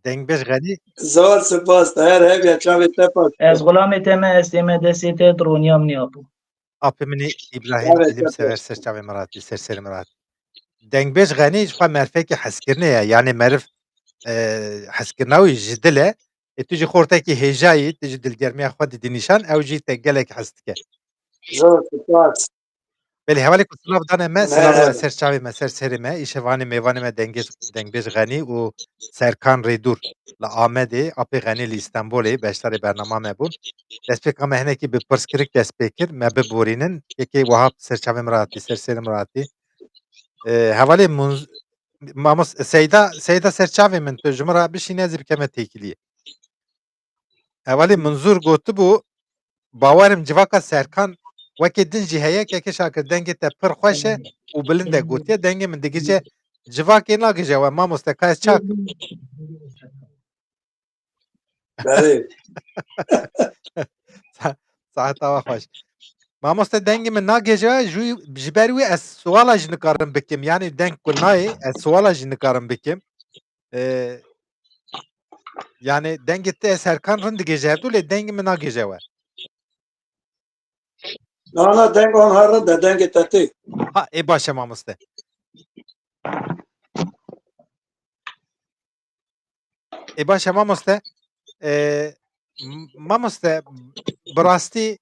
Dengbêj Xenî. Zor spas, te her hev ya çavê te pak. Ez xulamê te me, ez tê me destê te, dironiya min ê apo. Apê min ê Îbrahîm, Çavê Îlîm te Sever, ser çavê min rahatî, ser serê min rahatî. Dengbêj Xenî ji xwe merfekî hezkirinê ye. Yanî meriv, e, hezkirina wî ji dil e. Ê tu jî xortekî hêja yî, tu jî dilgermiya xwe didî nîşan, ew jî te gelek hez dike. Zor spas. Belê, hevalê ku silav dane me, silav dane ser çavê me, ser serê me, îşevanê mêvanê me dengêj, dengbêj Xenî û Serkan Rêdûr li Amedê, apê Xenî li Îstenbolê, beşdarê bernama me bûn. Destpêka me hinekî bi pirsgirêk dest pê kir, me biborînin, yekê wiha ser çavê min rahatî, ser serê min rahatî. E, hevalê Munz-, Mamos-, Seyda, Seyda ser çavê min, tu ji min re bişîne, ez ê bikeme têkiliyê. Hevalê Munzur gotibû, bawerim civaka Serkan wekê din jî heye, kekê Şakir dengê te pir xweş e û bilind e, gotiye, dengê min digije, civakê nagije we, mamoste, ka ez çak. Belê. Sa-, saeta we xweş. Mamoste, dengê min nagêje, ji, ji ber wî ez suala jî nikarim bikim. Yanî deng ku nayê, ez suala jî nikarim bikim. Ee, yanî dengê te Serkan rind digêje hevdû, lê dengê min nagêje we. Na, na, deng wan her rind e, dengê te tê. Ha, ê baş e mamoste. Ê baş e mamoste. Ee, m-, mamoste, bi rastî,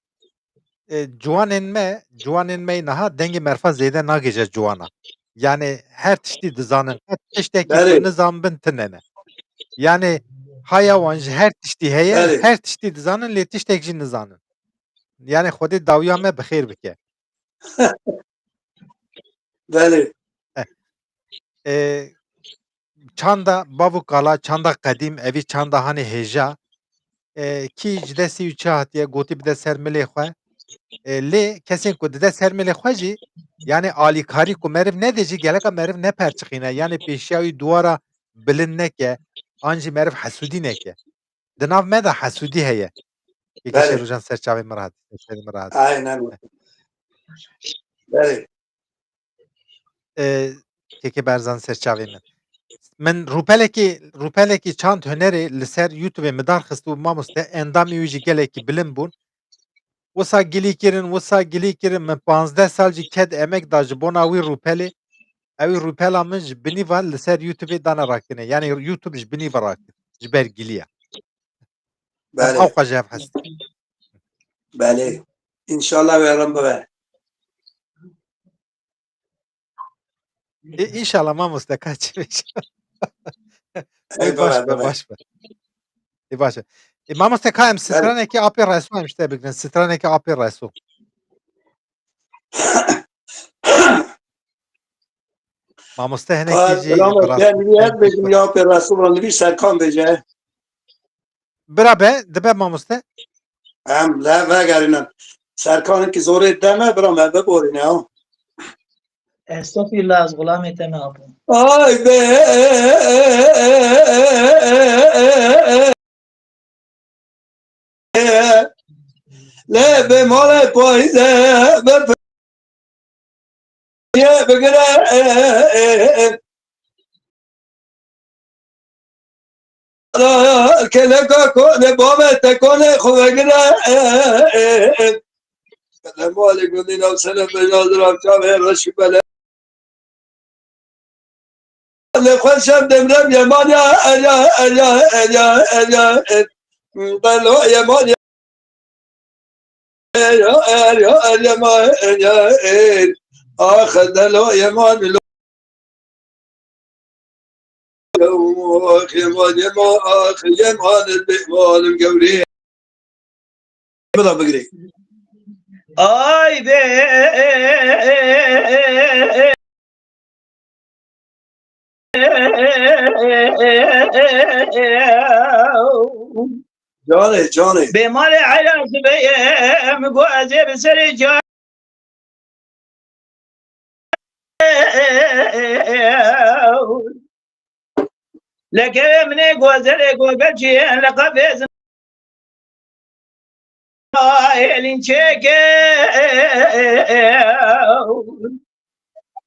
e, ciwanên me, ciwanên me yê niha dengê merfa zêde nagêje ciwana. Yanî her tiştî dizanin. Qet tiştekî Belê. ku nizanbin tune ne. Yanî haya wan ji her tiştî heye, Belê. her tiştî dizanin, lê tiştek jî nizanin. Yanî Xwedê dawiya me bi xêr bike. Belê. E, çanda bav û kala, çanda qedîm, evî çanda hanê hêja, e, kî ji destî wî çi hatiye, gotî bide ser milê xwe. E, lê kesên ku dide ser milê xwe jî, yanî alîkarî ku meriv nedê jî, geleka meriv neperçixîne, yanî pêşiya wî duwara bilind neke, an jî meriv hesûdî neke. Di nav me de hesûdî heye. Yekê Belê. Şêrojan ser çavê min rahat, ser serê min rahat. Aynen. Belê. E, Kekê Berzan ser çavê min. Min rûpelekî, rûpelekî çand hunerê li ser YouTube-ê min dar xist û mamoste, endamê wî jî gelekî bilind bûn. Wisa gilî kirin, wisa gilî kirin, min panzdeh sal jî ked emek da ji bona wî rûpelê. Ewî rûpela min ji binî ve li ser YouTube-ê dane rakirine. Yanî YouTube ji binî ve rakir. Ji ber giliya. Belê. Ew xwe ji hev hest. Belê. Înşallah wê rin bibe. Ê, înşallah mamoste, ka çi bêje. Ê, Ey baş baba, be, baba. baş be. Ê, baş e. Ê, mamoste, ka em Belê. stranekî apê Reso em ji te bigirin. Stranekî apê Reso. Mamoste hinekî Ka jî selam bi rast. Ben niyet bêjim ya pê Resulullah, nivî Serkan bêje. Bira be, dibe mamoste. Em le vegerînin. Serkanekî zorê deme, bira me biborîne ya. Estağfirullah, ez xulamê te me apo. Ay be. Lê bê malê payîze ber ye bigire. Keleka konê bavê te konê xwe vegire. Selam aleykum, dîna selam, bejna zirav çavê reşî bele. Li xwe şev demrem yeman ya, er ya, er ya, er ya, er ya, er. Delo yeman ya. Er ya, er ya, er yeman, er ya, er. Ax, delo yeman, lo. Ax, yeman, yeman, ax, yeman, yeman, gewrî. Bila bigirê. Ay be. Canê, canê. Bê malê Eyaz bê, em go ez ê bi serê can. Lekevê min ê gozelê gobeçiyên li qefêz Elin çeke.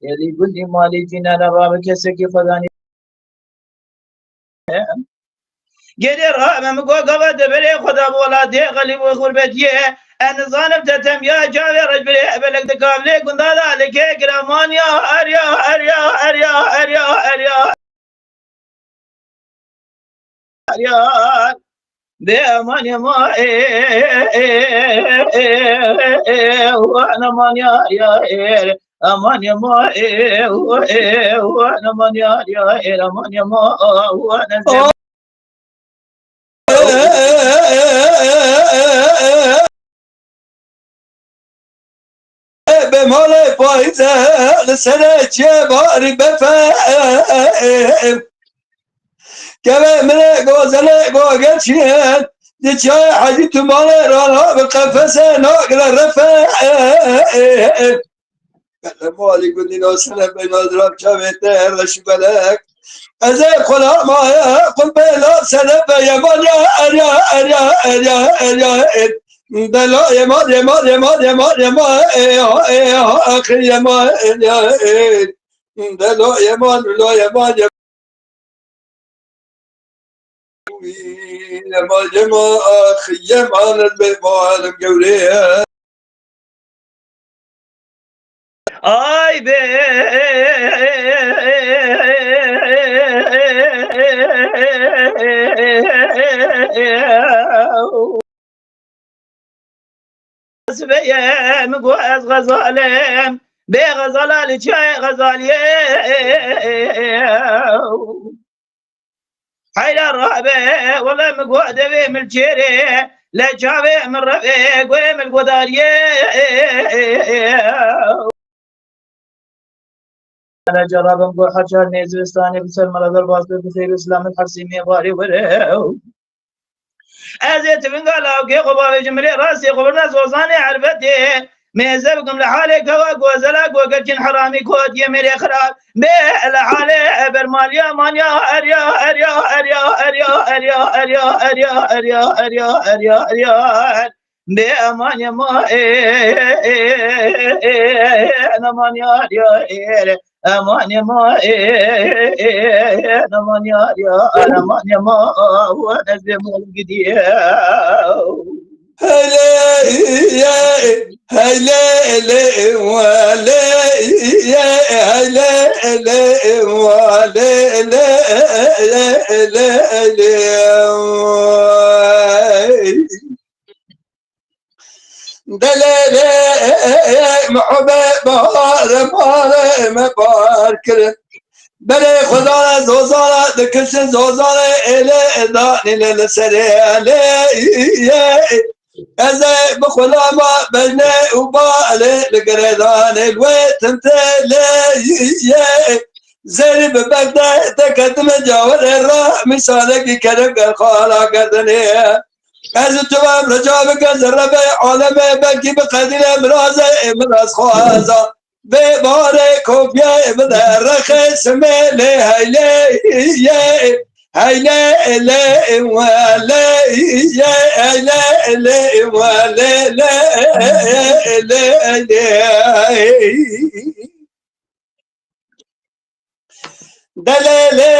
Elî gundî malî cînana rabe kesekî xwedanî. Gerê rabe min go gava de berê xweda bi welatê xelî bo xurbetiyê. Ez nizanim te temiya çavê reş birê belek de kavlê gunda da leke giramaniya erya erya erya erya erya erya. Yar, be aman yama, e, e, e, e, e, wan aman yar, yar, aman yama, e, e, e, wan aman yar, yar, aman yama, wan aman. Be malê payîze li serê çiyê barî befe. Keve min ê gozelê go geçiyên di çiyayê Hecî Tumanê rana bi qefesê nagire refe. Li malî gundî nasine beyna dirab çavê te reşî belek. Ez ê xwe la maye xwe bê la sene be yema ya erya erya erya erya er. Bela yema yema yema yema yema e ha e ha axir yema erya er. Bela yema la yema yema. Yema yema ax yema, ez bê malê gewrê ye. Ay be. Sibê ye min got ez xezal im, bê xezala li çiyayê xezaliyê. Heyra rabe, wele min got devê min çêrê, le çavê min revê, goyê min godariyê. Hele cerabim got her çar nêzivistanê bi ser me re derbas be, bi xêr û silamê Hesîmê barê were. Ez ê tivinga lawkê xwe bavêjim, milê rastê xwe birine zozanê erbetê. Mêze bikim li halê kewa gozela gogeçin heramî kotiye mêrê xirab. Bê li halê bermaliya manya erya erya erya erya erya erya erya erya erya erya erya erya. Bê aman yema e e e e e aman yar ya e. Aman yema e e e e aman yar ya aman yema. Wan ez bê mal gidiye. Hele ye hele le wale ye hele le wale le le le. Delê lê muhbe bahar, bahar me bahar kirin. Berê xwedana zozana dikişin zozanê êlê danîne li serê lê. Ez ê bi xulama bejnê û balê li girêdanê li wê tinte lê. Zerî bi bexde te ketime cawerê ra, mîsalekî kerem ger xala gerdinê. Ez û tu em rica bikin zerrebê alemê, belkî biqedîne mirazê miraz xwaza. Vê barê kopyayê bide rexê simê lê heylê ye. Heylê lê welê ye. Heylê lê welê lê lê lê. Delê lê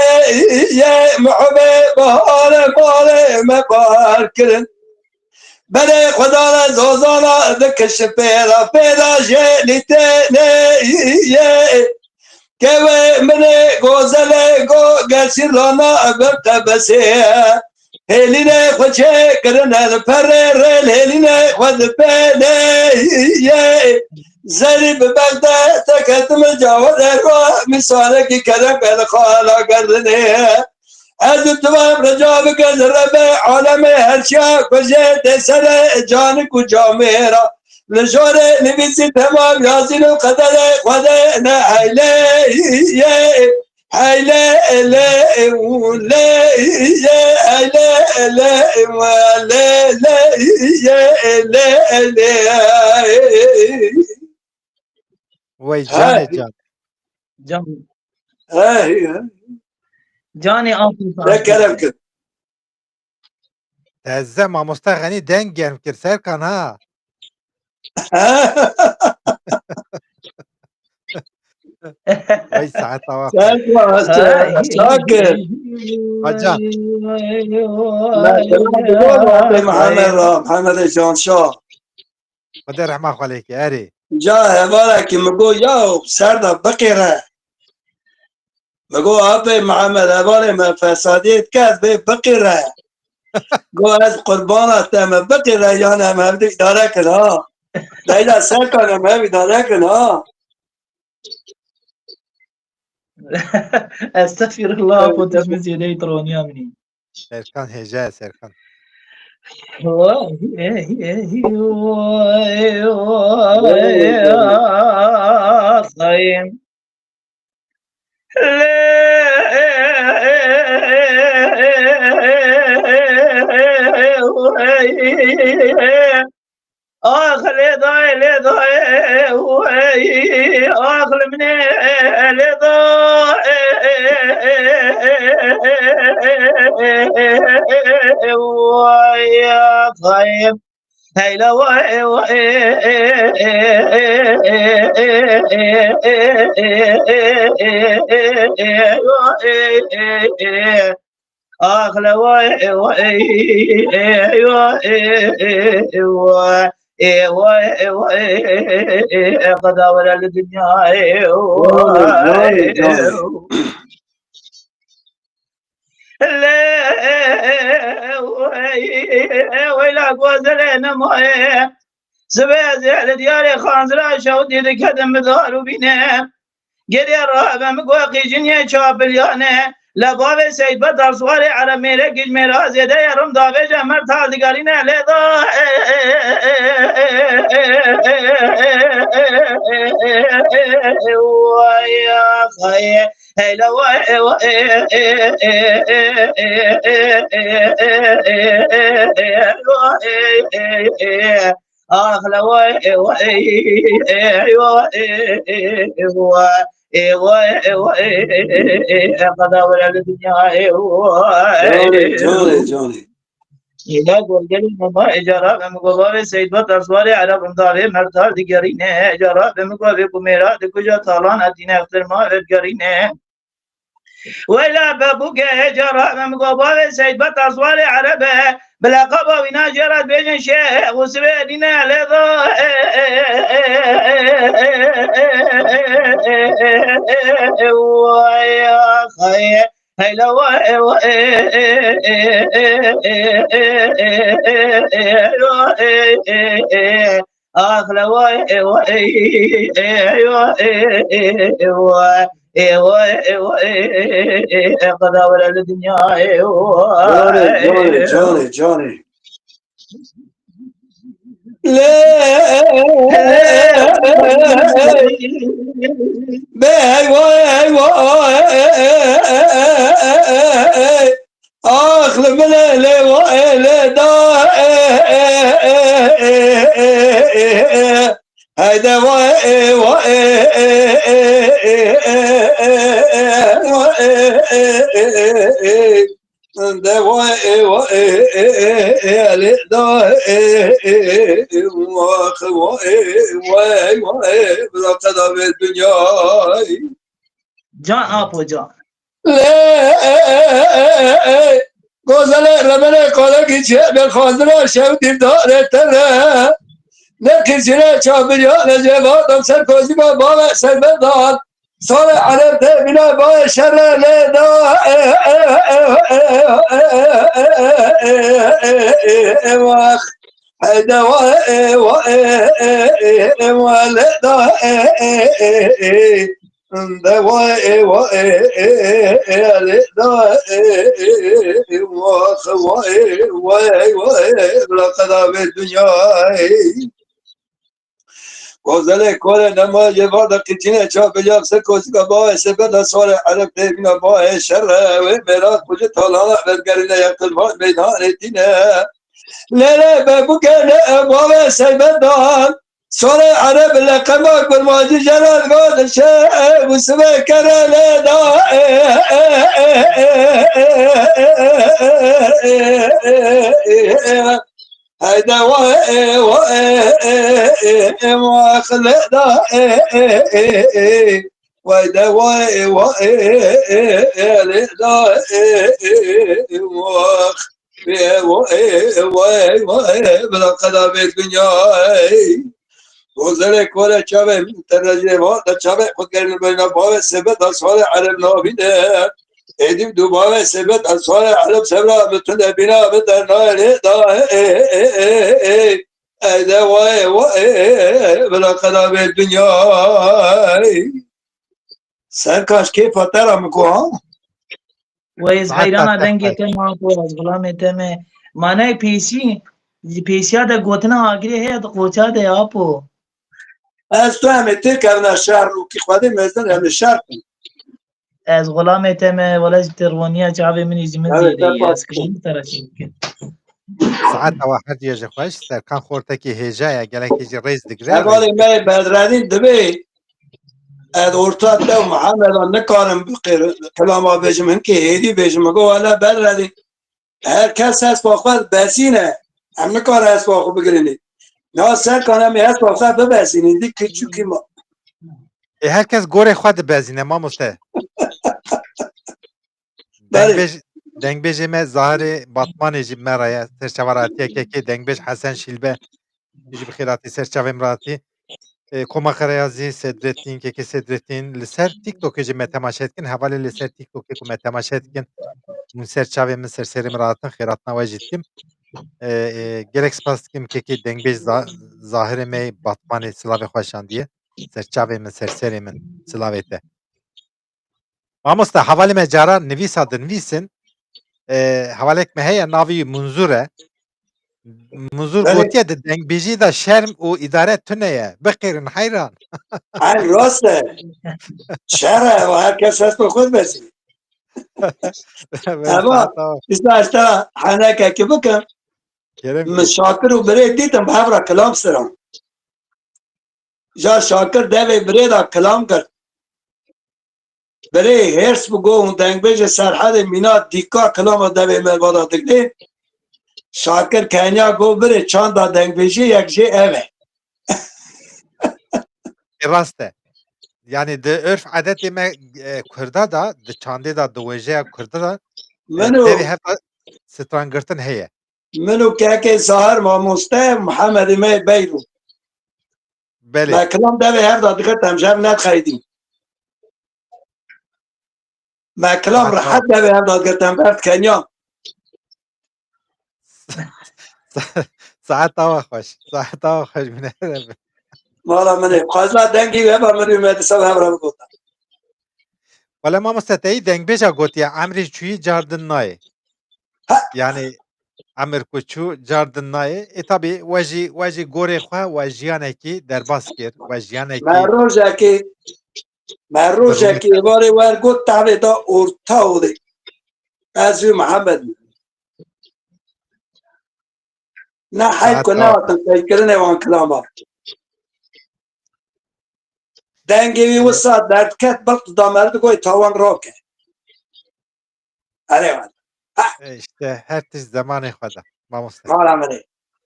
ye muhbe bahare mare me bahar kirin. Berê xwedana zozana dikişin pêra pêra jêlî tênê ye. Kevê minê gozelê go gerçî rana ev qebesê. Hêlînê xwe çêkirine li perê rê, hêlînê xwe dipênê ye. Zerî bi bexde te ketime cawe derwa, mîsalekî kerem gel xala gerdinê. Ez û tu em rica bikin li rebê alemê, her çiya ku jê tê serê canik û camêra. Li jorê nivîsî temam yazîn û qederê Xwedê ne heylê ye. Heylê lê û lê ye, heylê lê û lê lê ye, lê lê. Wey canê can. Can. Hey. Canê Afifa. Ne kerem kir. Teze mamosta Xenî deng germ kir Serkan ha. Vay saet awa. Serkan, Şakir. Hacan. Muhammed Ra, Muhammed Şanşa. Xwedê rehma xwe lê ke, erê. Ca hevalekî min got, ya ser de biqîre. Min got, apê Mihemed, hevalê me fesadiyê dike, ez bê biqîre. Got, ez qurbana te me, biqîre, yan em hevdî îdare kin ha. Leyla Serkan, em hev îdare kin ha. Estexfirullah, apo te min zêde îtroniya min î. Serkan hêja ye, Serkan. Ax lê dayê, lê dayê, wey, ax li min ê, lê dayê, wey, axayê. Heyla wey, wey, Ax le wey, wey, wey, wey, wey, wey, qeda were li dinyayê. Canê, canê, canê. Le, wey, wey, la gozele nemaye. Sibê ez ê li diyarê xanzira şewtî diketim bi dar û bîne. Geriye rabe min got qîjiniyê çapilyane. Le bavê Seyd Betal Siwarê Ereb mêrek ji mêra zêde ye, rim davêje mertal digerîne lê da. Way xayê. Heyla way way. Ax le way way, way, way, qeda were li dinyayê. Canê, canê, canê. Îla gorgelê mema ê cara ve min go bavê Seyd Betal Siwarê Ereb rim davê mertal digerîne. Cara ve min go vê ku mêra dikuja talan etîne, xtir ma ve digerîne. Weyla be bûke, cara min go bavê Seyd Betal Siwarê Ereb e, bi leqaba wî na jê re dibêjin şêx û sibê dîne lê da. Way xayê, heyla way, way, ax le way, way, way, way, qeda were li dinyayê. Canê, canê, canê. Lê bê hey way, hey way. Ax li min e lê wa ê lê da ê ê ê ê ê ê ê. Heyde wa ê wa ê ê ê ê ê ê wa ê ê ê ê ê. De wa ê wa ê ê ê ê lê da ê ê ê ê wa wa ê wa ê wa ê. Bila qeda vê dinyayê. Can apo can. Lê gozelê remenê kolekî çê bê xwendina şev dîvdarê te re. Ne kirçine çaviriya ne cevadam ser kozîma bavê serbendan. Salê ereb de bîna bavê şerre lê da. Heyde wa ê wa ê ê wa lê da ê ê ê ê. De wa ê wa ê ê ê ê lê da ê ê ê wa wa ê wa ê wa ê. Bila qeda vê dinyayê. Gozelê kore nema yê va de qitîne çavê ya se kozika ba ê se beda sare ereb devîna ba ê şerre wê mêra kucê talana vergerine yakın var meydanê dîne. Lele be bugene bavê seybedan. Sarê Ereb li qema kurmancî jeran got şev û sibe kere lê da. Heyde wa wa wax lê da. Wayde way way lê da. Wax. Vay vay vay, bila qeda vê dinyayê. Gozelê kore çavê min te rejê va de çavê xwe gerin beyna bavê sebet a sare Ereb nabîne. Êdî du bavê sebet a sare Ereb sevra min tune bîna min dernayê lê da. Ey de vay vay, bila qeda vê dinyayê. Serkaş kêfa te ra min ku ha? Wê ez Saet heyrana dengê te ma ku ez xulamê te me. Manayê pêşî, ji pêşiya de gotina Agirê heye di qoça de apo. Ez tu em ê têkevine şer û kî xwedê mezin em ê şer bin. Ez xulamê te me, wele ji tirwaniya çavê min jî min Evet, zêde te ye. Ez paş kî min te re çêdikim. Saeta we her diye ji xweş, Serkan Xortekî hêja ye, gelekî jî rêz digire. Hevalê me Bedredîn dibê, ez orta te û Mihemedan nikarim bi qêr-, kilama bêjim, hinkê hêdî bêjim, min got, wele Bedredîn, her kes hespa xwe dibesîne, em nikare hespa xwe bigirînî. Na Serkan em ê hespa xwe bibesînî, dî kiçûkî ma. Ê, her kes gorê xwe dibezîne, mamoste. Belê. Dengbêj-, dengbêjê me Zahirê Batmanê jî me re ye. Ser çava re hatiye kekê dengbêj Hesen Şîlbe jî bi xêr hatî ser çavê min re hatî. E, Koma Xereyazî, Sedrettin, kekê Sedrettin. Li ser TikTokê jî me temaşe dikin. Hevalê li ser TikTokê ku me temaşe dikin. Hûn ser çavê min, ser serê min re hatin. Xêratina we jî dikim. E, e, gelek spas dikim kekê dengbêj Za-, Zahirê me Batmanê silavê xwe şandiye. Ser çavê min, ser serê min. Silavê te. Mamoste, hevalê me cara nivîsa dinivîsin. E, hevalek me heye, navê wî Munzur e. Munzur Belê. Gotiye, di dengbêjî de şerm û îdare tune ye. Biqêrin heyran. Ay, rast e. Şer e, her kes hespa xwe dibesî. Ama, îsta, îsta henekekî bikim. Kerem Min Şakir û birê dîtim bi hev re kilam siran. Ja Şakir devê birê de kilam kir. Birê hêrs bi go hûn dengbêjê Serhedê mîna dîka kilama devê me vada digdê. Şakir Kenya go birê çanda dengbêjê yek jê ev e. Ê, rast e. Yani di örf edetê me, e, Kurda da, di çandê da, di wêjeya Kurda da, e, Min û devê hev da strangirtin heye. Min û kekê Zahir mamoste Mihemedê me Beyro. Belê. Me kilam devê hev da digirtem, ji hev nedixeydîn. Me kilam Saet rehet devê hev da digirtem, ber Kenya. Sa-, saeta we xweş. Saeta we xweş, min ê. Mala min ê. Xwezna dengî wê ba min û me disa hev re bigota. Wele mamoste, te yî dengbêja gotiye, emrî çûyî car din nayê. Ha. Yani emir ku çû car din nayê. E, tabî we jî, we jî gorê xwe, we jiyanekî derbas kir, we jiyanekî Me rojekê, me rojekê êvarê wer got tavê da orta odê. Ez û Mihemed. Ne heyf ku nehatin qeydkirinê wan kilama. Dengê wî wisa derdket, bilq da meriv digot, tawan rake. Erê wele. Ha. E, işte her tişt zemanê xwe de, mamoste. Mala min ê.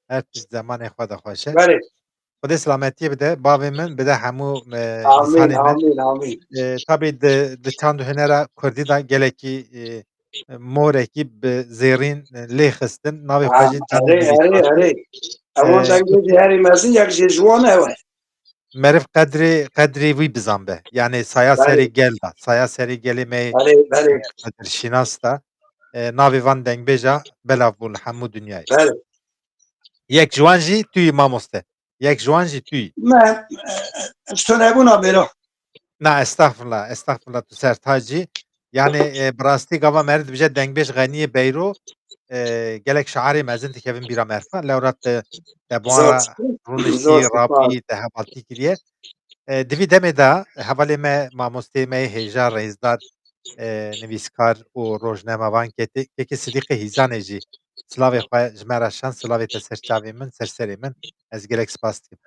Her tişt zemanê xwe de xweş e. Belê. Xwedê selametiyê bide, bavê min bide hemû, e, Amîn, însanê min. Amîn, amîn. E, tabî di, di çand û hunera kurdî de gelekî, e, morekî bi zêrîn, e, lê xistin. Navê xwe Ha, jî Çand û erê, Hunêrî erê, Xwar. Erê. Ewan E, dengê jî herî mezin yek jê ji wan ew e. Meriv qedrê, qedrê wî bizanbe. Yani saya Belê. serê gel de, saya serê gelê me yê Belê, belê. qedirşînas de. E, navê van dengbêja belav bû li hemû dinyayê. Belê. Yek ji wan jî tu yî mamoste. Yek ji wan jî tu yî. Me, e, e, ji to nebûna bêro. Na, estexfirullah, estexfirullah, tu sertacî. Yani, e, bi rastî gava meriv dibêje dengbêj Xeniyê Beyro, e, gelek şiarê mezin dikevin bîra meriv. Lewra te, te bi wan Zor re spas. rûniştî, Zor spas. rapî, te hevaltî kiriye. E, di vî demê de hevalê me, mamosteyê me yê hêja rêzdar, e, nivîskar û rojnamevan kekê, kekê Sidîqê Hîzanê jî silavê xwe ji me re şand, silavê te ser çavê min, ser serê min. Ez gelek spas dikim.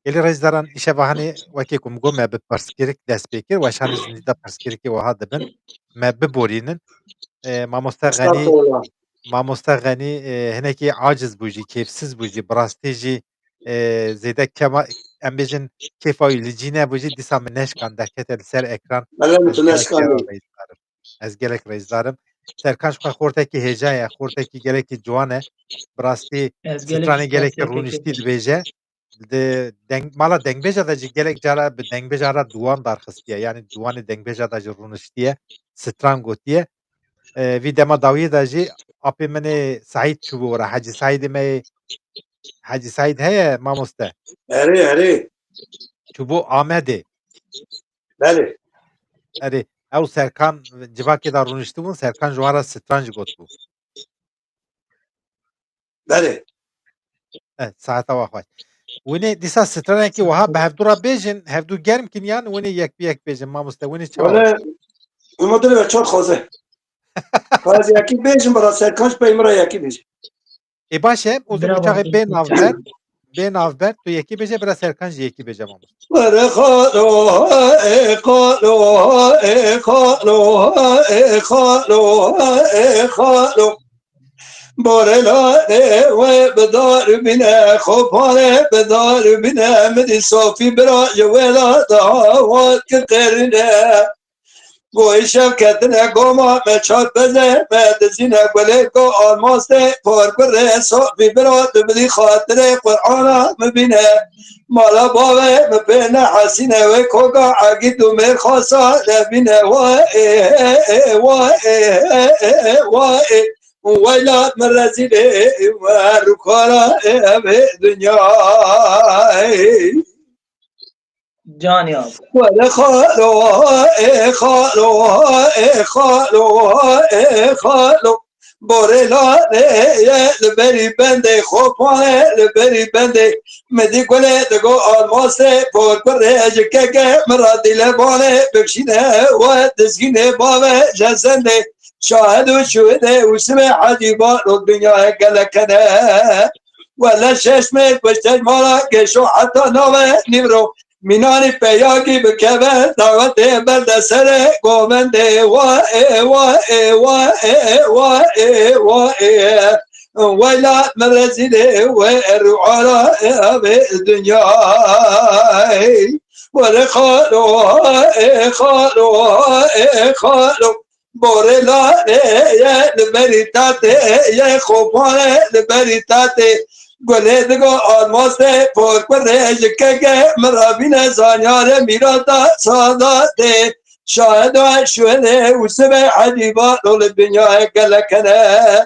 Gelî rêzdaran, îşev hanê wekî ku min got me bi pirsgirêk dest pê kir, weşanê zindî de pirsgirêkê wiha dibin, me biborînin. E, mamoste Xenî, Estağfurullah. Mamoste Xenî, e, hinekî aciz bû jî, kêfsiz bû jî, bi rastî jî, e, zêde kema, em bêjin kêfa wî li cî nebû jî, dîsa min neşkan derkete li ser ekran. Belê, min tu neşkandî. Ez gelek rêzdar im. Serkan ji xwe xortekî hêja ye, xortekî gelekî ciwan e. Bi rastî stranê gelekî rûniştî dibêje. Di deng-, mala dengbêja de jî gelek cara bi dengbêja re diwan darxistiye. Yanî diwanê dengbêja de jî rûniştiye, stran gotiye. E, vî dema dawiyê de jî apê min ê Seîd çûbû were. Hecî Seîdê me yê, Hecî Seîd heye mamoste? Erê, erê. Çûbû Amedê. Belê. Erê, ew Serkan civakê de rûniştibûn, Serkan ji wan re stran jî gotibû. Belê. E, saeta we xweş. Winê dîsa stranekî wiha bi hevdû re bêjin, hevdû germ kin yan winê yek bi yek bêjin, mamoste, winê çawa? Wele, Huma dilê we çar xwaze. Ka ez yekî bêjim, bira Serkan ji pey min re yekî bêje. Ê baş e, o zaman çaxê bê navber, bê navber, tu yekî bêje, bira Serkan jî yekî bêje, mamoste. Were xalo, ê xalo, ê xalo, ê xalo, ê xalo. Borê lale we bi dar bîne, xopare bi dar bîne, min dî Sofî bira ji wêla dawa ki qerine. Goyî şev ketine goma me çar peze, me dizîne gulê go almastê, por kurê Sofî bira tu bidî xatirê Qur'ana mi bîne. Mala bavê mi pê nehesîne, wê koka egîd û mêrxasa nebîne. Wa ê, wa ê, wa ê. Weyla min rezîlê we rûkara evê dinyayê. Canî abi. Were xalo, ê xalo, ê xalo, ê xalo. Borê lale ye li berî bendê, xopane li berî bendê. Mi dî gulê digo almastê, por kurê ji keke min re dîlebanê, bikşîne we dizgînê bavê je zendê. Şahed û şuhidê û sibê hecî baro dinyayê gelek hene. Wele şeş mêr piştej mala geşo heta nave nîvro. Mînanî peyakî bikeve dawetê berde serê govendê. Wa ê, wa ê, wa ê, wa ê, wa ê. Weyla min rezîlê we rû ara evê dinyayê. Were xalo, ê xalo, ê xalo. Borê lale ye li berî tatê, ye xopane li berî tatê. Gulê digo almastê, por kurê ji keke min re bîne, zanyarê mîrata sadatê. Şaheda şuhedê û sibê hecî baro li dinyayê gelek hene.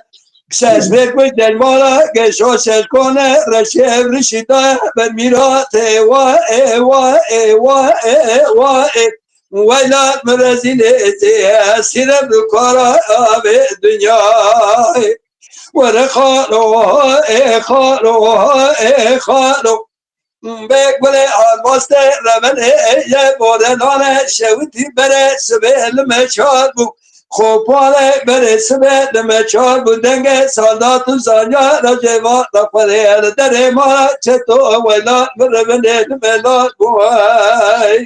Şeş mêr piştej mala geşo şeş kone, reşê ev rişî daye ber mîratê. Wa ê, wa ê, wa ê, wa ê. Weyla min rezîlê zê esîrem rûkara avê dinyayê. Were xalo, ê xalo, ê xalo. Bê gulê almastê revenê ye borenane, şewitî berê sibê li me çar bû. Xopane berê sibê li me çar bû. Dengê saldat û zanyara cêva rexwerê li derê ma çeto, weyla min revenê li me lar bû. Hey.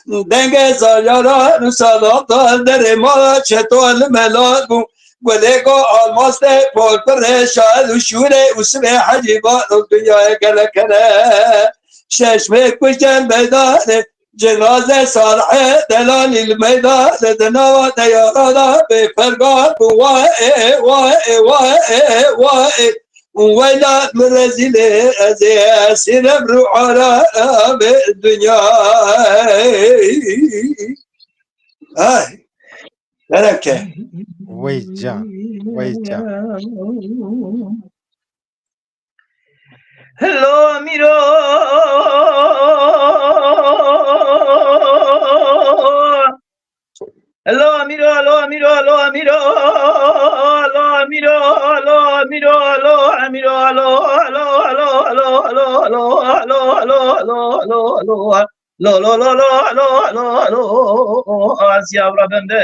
Dengê zanyara nûsa dal derê mala çeto li me lar bû. Gulê go almastê, por kurê şahed û şûrê û sibê hecî baro dinyayê gelek hene. Şeş mêr piştej meydanê, cenaze Salihê delalî li meydanê, di nava diyara da bêpergan bû. Wa ê, wa ê, wa ê, wa ê. Weyla min rezîlê ez ê, esîrem rû ara evê dinyayê. Ay, dereke. Wey can, wey can. Hello Mîro. Hello Amîro, hello Amîro, hello Amîro, hello Amîro, hello Amîro, hello Amîro, hello, hello, hello, hello, hello, hello, hello, hello, hello, hello, hello, hello, hello, hello, hello, hello, hello, Asiya bira bende.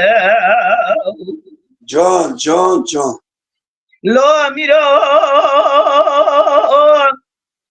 Can, can, can. Lo Amîro,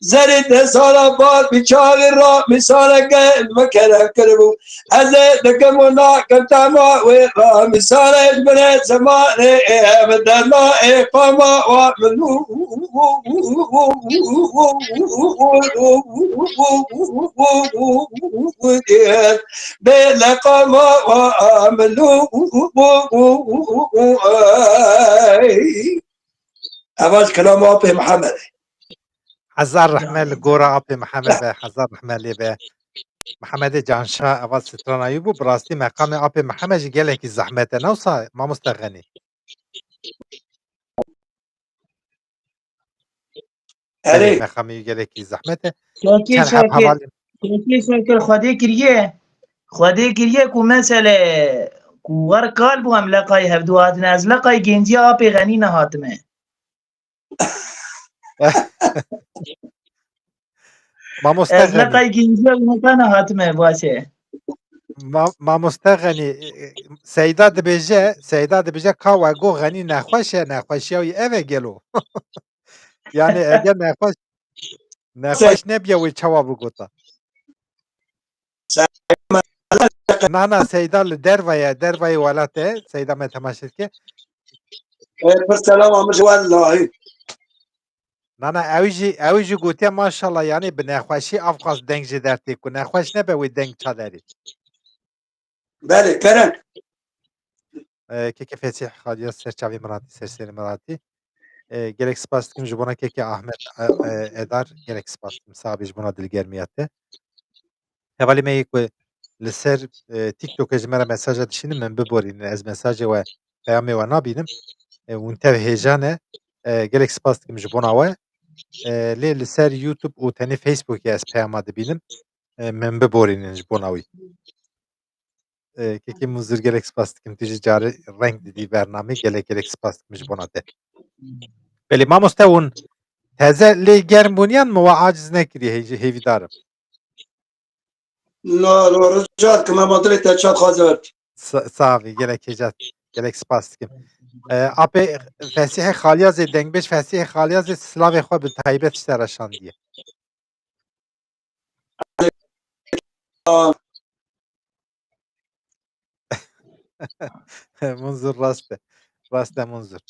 Zerî te sala bar bi çavî ra mîsaleke me kerem kiribû. Ez ê dikim û nakim tema wê ra mîsalê ji binê zimanê ê bi derna ê qama wa min û bê leqama wa min û Eva ji kelama Apê Mihemed e. Hezar rehme li gora Apê Mihemed be, hezar rehme lê be. Mihemedê Canşa eva strana wî bû, bi rastî meqamê Apê Mihemed jî gelekî zehmet e. Ne wisa mamoste Xenî? Erê. Erê. Meqamê wî gelekî zehmet e. Şakir, Çend heb Şakir. Hevalên Şakir, Şakir, Xwedê kiriye. Xwedê kiriye ku mesele ku wer kal bû em leqay hevdu hatine. Ez leqay genciya Apê Xenî nehatime. Mamoste Ez Xenî. Leqay genciya wî nehatime, baş e. Ma-, mamoste Xenî, e, e, Seyda dibêje, Seyda dibêje ka we got Xenî nexweş e, nexweşiya wî ev e gelo? Yani eger nexweş, nexweş nebiye wê çawa bigota? Na, na, Seyda li derve ye, derveyê welat e, Seyda me temaşe dike. E, pir selam amir ji wellahî. Na, na, ew jî, ew jî gotiye maşallah, yani bi nexweşî avqas deng jê dertê ku nexweş nebe wê deng ça derê. Belê, kerem. E, keke Fesîh Xaliya ser çavê min hatî, ser serê min hatî. E, gelek spas dikim ji bona keke Ahmet, e, e, Edar, gelek spas dikim. Sax bî ji bona dilgermiya te. Hevalê me yê ku li ser, e, TikTokê ji me re mesaja dişînin, min biborînin. Ez mesajê we, peyamê we nabînim. E, hûn tev hêja ne. E, gelek spas dikim ji bona we. E, lê li ser YouTube û tenê Facebookê ez peyama dibînim. E, min biborînin ji bona wî. E, kekê Munzur, gelek spas dikim. Tu jî carê reng didî bernamê. Gelek gelek spas dikim ji bona te. Belê mamoste, hûn teze lê germ bûniyan min we aciz nekiriye, hêj-, hêvîdar im. No, no, rica dikim, em dilê te çav xwaze wert. Sa-, sax bî, gelek hêja, gelek spas dikim. E, apê Fesîhê Xaliyazê, dengbêj Fesîhê Xaliyazê, silavê xwe bi taybet ji te re şandiye. Munzur, rast e. Rast e Munzur.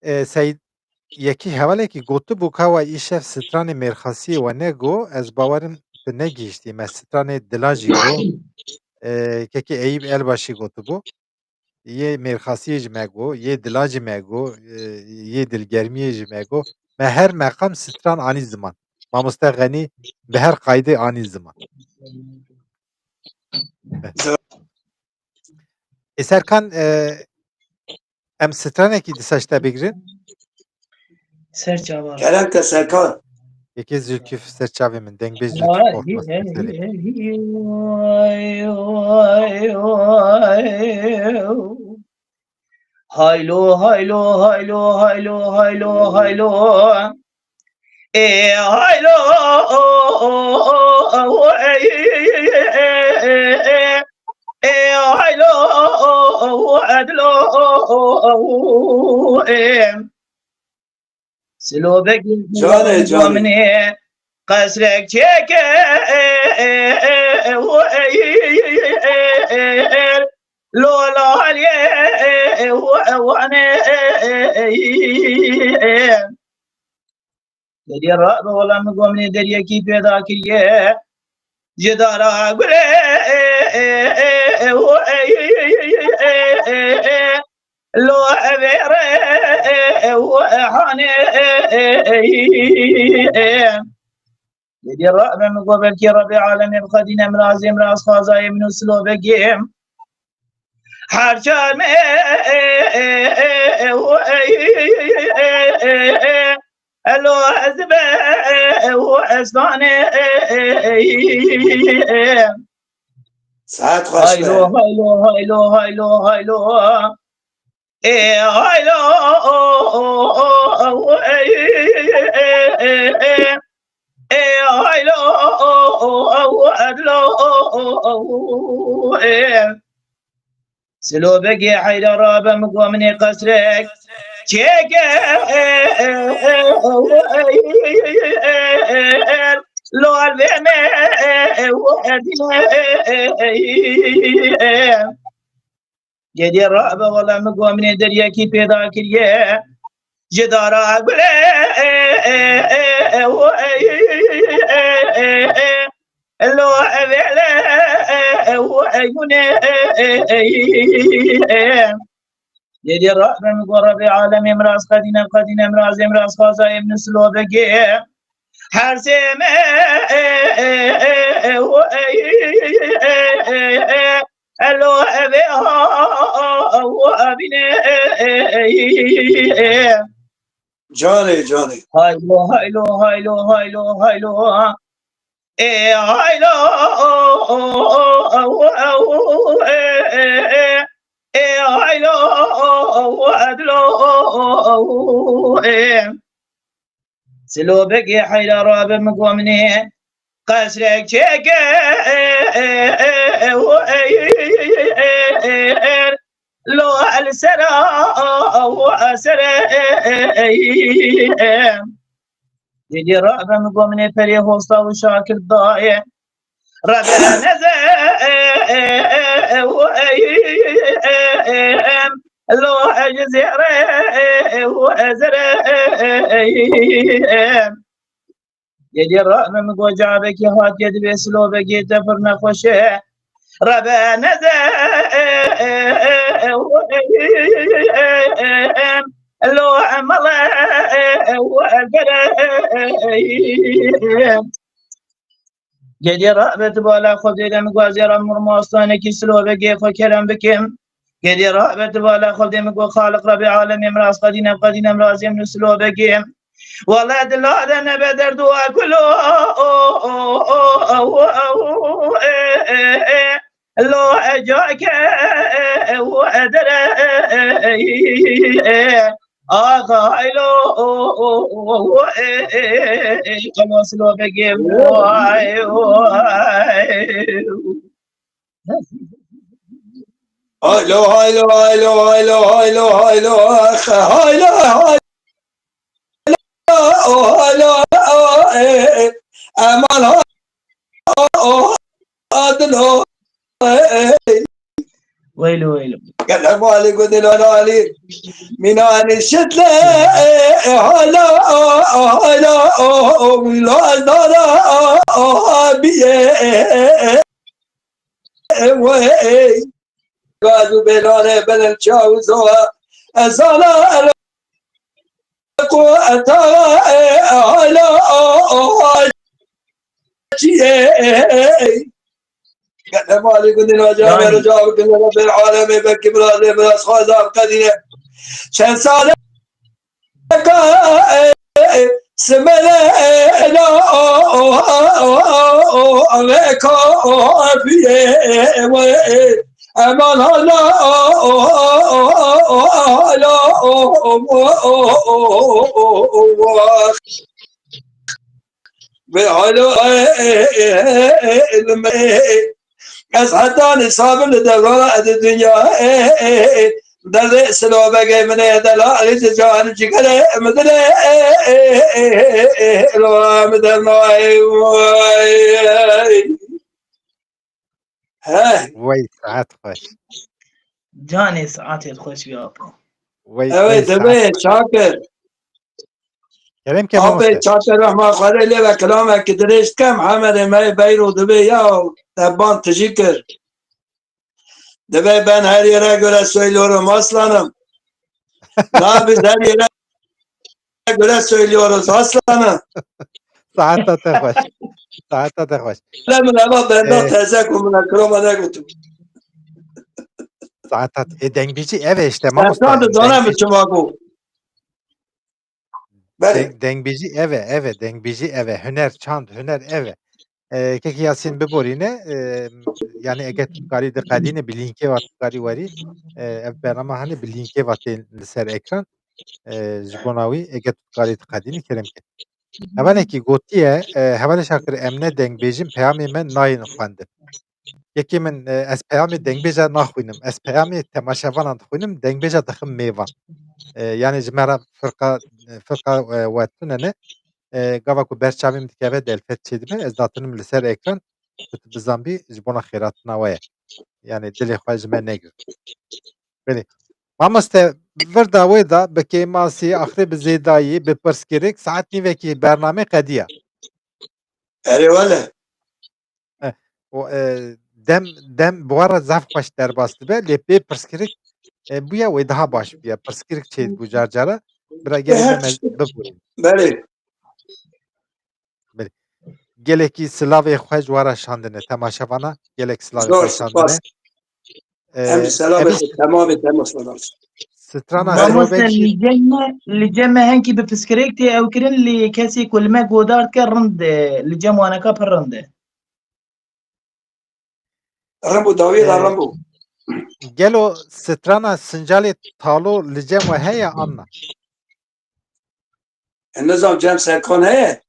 E, Seyîd, yekî hevalekî gotibû ka we îşev stranê mêrxasiyê we nego, ez bawerim tu negihîştî. Me stranê dila jî go. E, kekê Eyîb Elbaşî gotibû. Yê mêrxasiyê ji me go, yê dila ji me go, e, yê dilgermiyê ji me go. Me her meqam stran anî ziman. Mamoste Xenî bi her qaydê anî ziman. Ê Serkan, e, em stranekî disa ji te bigirin. Ser çavan. Kerem ke Serkan. Yekê Zülküf ser çavê min, dengbêj Zülküf Korkmaz. Haylo, haylo, haylo, haylo, haylo, haylo. E, haylo, e, e, e, e, e, haylo, edlo, e. Silobek Canê, canê. Minê qesrek çêke, lo lalê wane. Derî rabe wela min go minê deriyekî pêda kiriye. Ji dara gulê lo evê re hanê. Derî rabe min go belkî Rebê alemê bi xwe dîne mirazê miraz xwazayê min û silovegê. Her çar me elo ez be estanê. Saet xweş be. Haylo, haylo, haylo, haylo, haylo. E, haylo, e, e, e, e, e, haylo, edlo, e. Silobegê heyra rabe min go minê qesrek. çêke lol vê me Gedê rabe wele min got minê deryekî pêda kiriye. Ji dara gule lo evêle gune. Gedê rabe min got Rebê alemê min raz qedîne, qedîne min razê min raz xwazayê min silobegê. Her sê me elo evê ha abîne. Canê, canê. Haylo, haylo, haylo, haylo, haylo. Ê haylo, ê, ê, ê, ê, ê, ê, haylo, edlo, ê. Silobegê heyra rabe min got minê qesrek çêke lo el sera sere. Dêdî rabe min got minê perê hosta û şakir dayê. Rebe neze lo ez zêre û ez re. Yedî rabe min got cabekî hatiye divê silobegê te pir nexweş e. Rebe neze lo emele gere. Gedê rabe tu bala xwe dêde min got zêra min rûma stranekî silobegê xwe kerem bikim. Gedê rabe tu bala xwe dê min got Xaliq Rebê alemê min raz qedîne qedîne min razê min silobegê. Wele dila de nebe derdo kulo lo ecake edere. Axa haylo, elo silobegê vay vay. Haylo, haylo, haylo, haylo, haylo, haylo, ax, haylo, haylo, haylo, e, eman, ha, o, adilo, e. Weylo, weylo. Gelek malî gudilo lali. Mînanî şitle, e, e, hala, a, a, hala, o, o, la, dara, a, a, a, biye, e, e, e, e, we, e. Gaz û bêlanê belin çaw û zoa. Ez zana, e, Ku etawa e hala o o çiyê. Gele malî gundin hoca, yanî, bero cavab gundin Rabbil alemê, belkî biraz, biraz xwazam qedîne. Çend sale ka e, e, simele e, la o o o o o ve ka o afiye we. Eman hala, hala, ve hala, ez heta nisabim li devra di dinya, derdê silobegê min ê dela, ez can cigere min dile, lo min derna. Heh. Wey saet xweş. Canê saetê xweş ya. Wey, ew ê wey divê saet xweş. Çakir. Kerem ke mamoste. Çakir rehma Xwedê lê ve kilamekî dirêj dikem, Hemedê me yê Beyro divê ya te ban tijî kir. Divê ben her yere göre söylüyorum aslanım. Daha biz her yere göre söylüyoruz aslanım. Saeta te xweş. Saeta te xweş. Lem lema benda teze ku min kroma negotum. Saeta e dengbêjî ev e işte. Mamosta, sen de dana mi çima ku. Belê. Deng, dengbêjî ev e, ev e, dengbêjî ev e. Huner, çand, huner ev e. E, kekî Yasîn biborîne, e, yanî eger tu karî diqedîne bi lînkê ve tu karî werî, e, ev bernama hene bi lînkê ve tên li ser ekran. E, ji bona wî eger tu karî diqedîne kerem ke. Hevalekî gotiye, e, hevalê Şakir em ne dengbêjin peyamê me nayên xwendin. Kekê min, e, ez peyamê dengbêja naxwînim. Ez peyamê temaşevanan dixwînim, dengbêja dixim mêvan. E, yani ji me re firqa, e, firqa, e, we tune ne. E, gava ku ber çavê min dikeve, delfet çêdibe, ez datinim li ser ekran, ku tu bizanbî ji bona xêratina we ye. Yani dilê xwe ji me negir. Belê. Mamoste, vir da wê da bi kêmasî, axirê bi zêdayî, bi pirsgirêk, saet nîvekî bernamê qediya. Erê wele. E, o, e, dem, dem bi we re zaf xweş derbas dibe, lê bê pirsgirêk, e, bûye wê daha baş bûye. Pirsgirêk çêdibû car cara. Bira gelê her me tişt bibûrin. Belê. Belê. Gelekî silavê xwe ji we re şandine. Temaşevana gelek silavê Zor xwe şandine. Spas. Em ji selamê xwe temamê temaşevan. Strana Mamoste, silavekî li cem me, li cem me henkî bi piskirêk tê ew kirin, lê kesê ku li me godar dike rind e. Li cem waneka pir rind e. Rind bû, dawiyê de Ee, rind bû. Gelo strana Sincalê Talo li cem we heye, anna? E, nizam cem Serkan heye?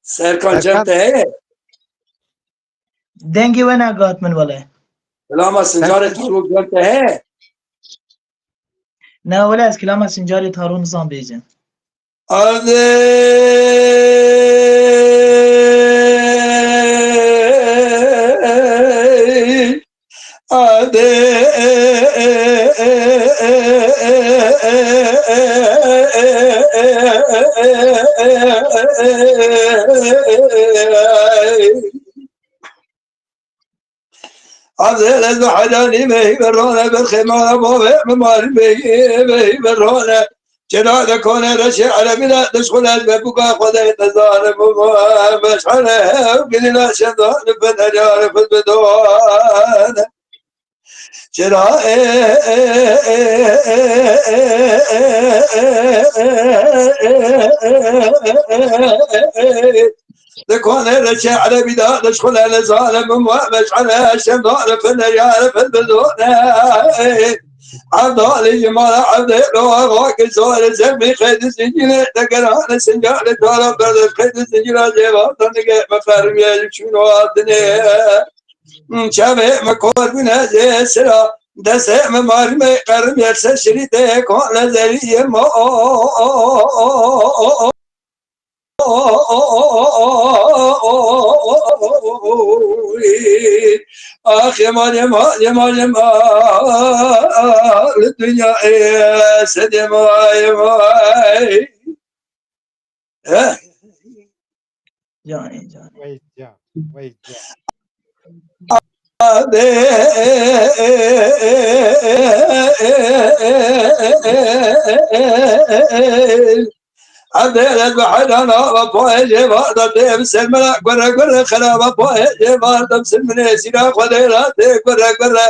Serkan cem Serkan te heye? Dengê we negat min wele. Kilama Sincarê Talo cem te heye? Na wele, ez kilama Sincarê Talo nizam bêjim. Adê Adê Adê ez bi helalî mehî berrone, ber xêmana bavê min marî mehî mehî berrone. Çira de kone reşê erebî de dişxule ez be buka Xwedê te zalim û meşale hev gilî reşe zalim fener yare xud bidone. Çira de kone reşe erebî de dişxule ez zalim û meşale şendar fener yare xud bidone. Evdalê ji mala evdê roha ki zor zevmî xêdi zincîrê te gerane Sincarê Talo berdeş xêdi zincîra cêva te nige me qerimiye çûn hatine. Çavê me kor bûne zê sira, destê me marî me qerimiye ser şirî te kon le zerî ye ma. Ax, yeman, yeman, yeman, yeman, li dinyayê sedê may, may. Eh? Canê, canê. Wey can, wey can. Evdêlet bi heyrana ve payê cêvar da tê bi ser min re gure gure xera ve payê cêvar da bi ser min ê sîra Xwedê ra tê gure gure.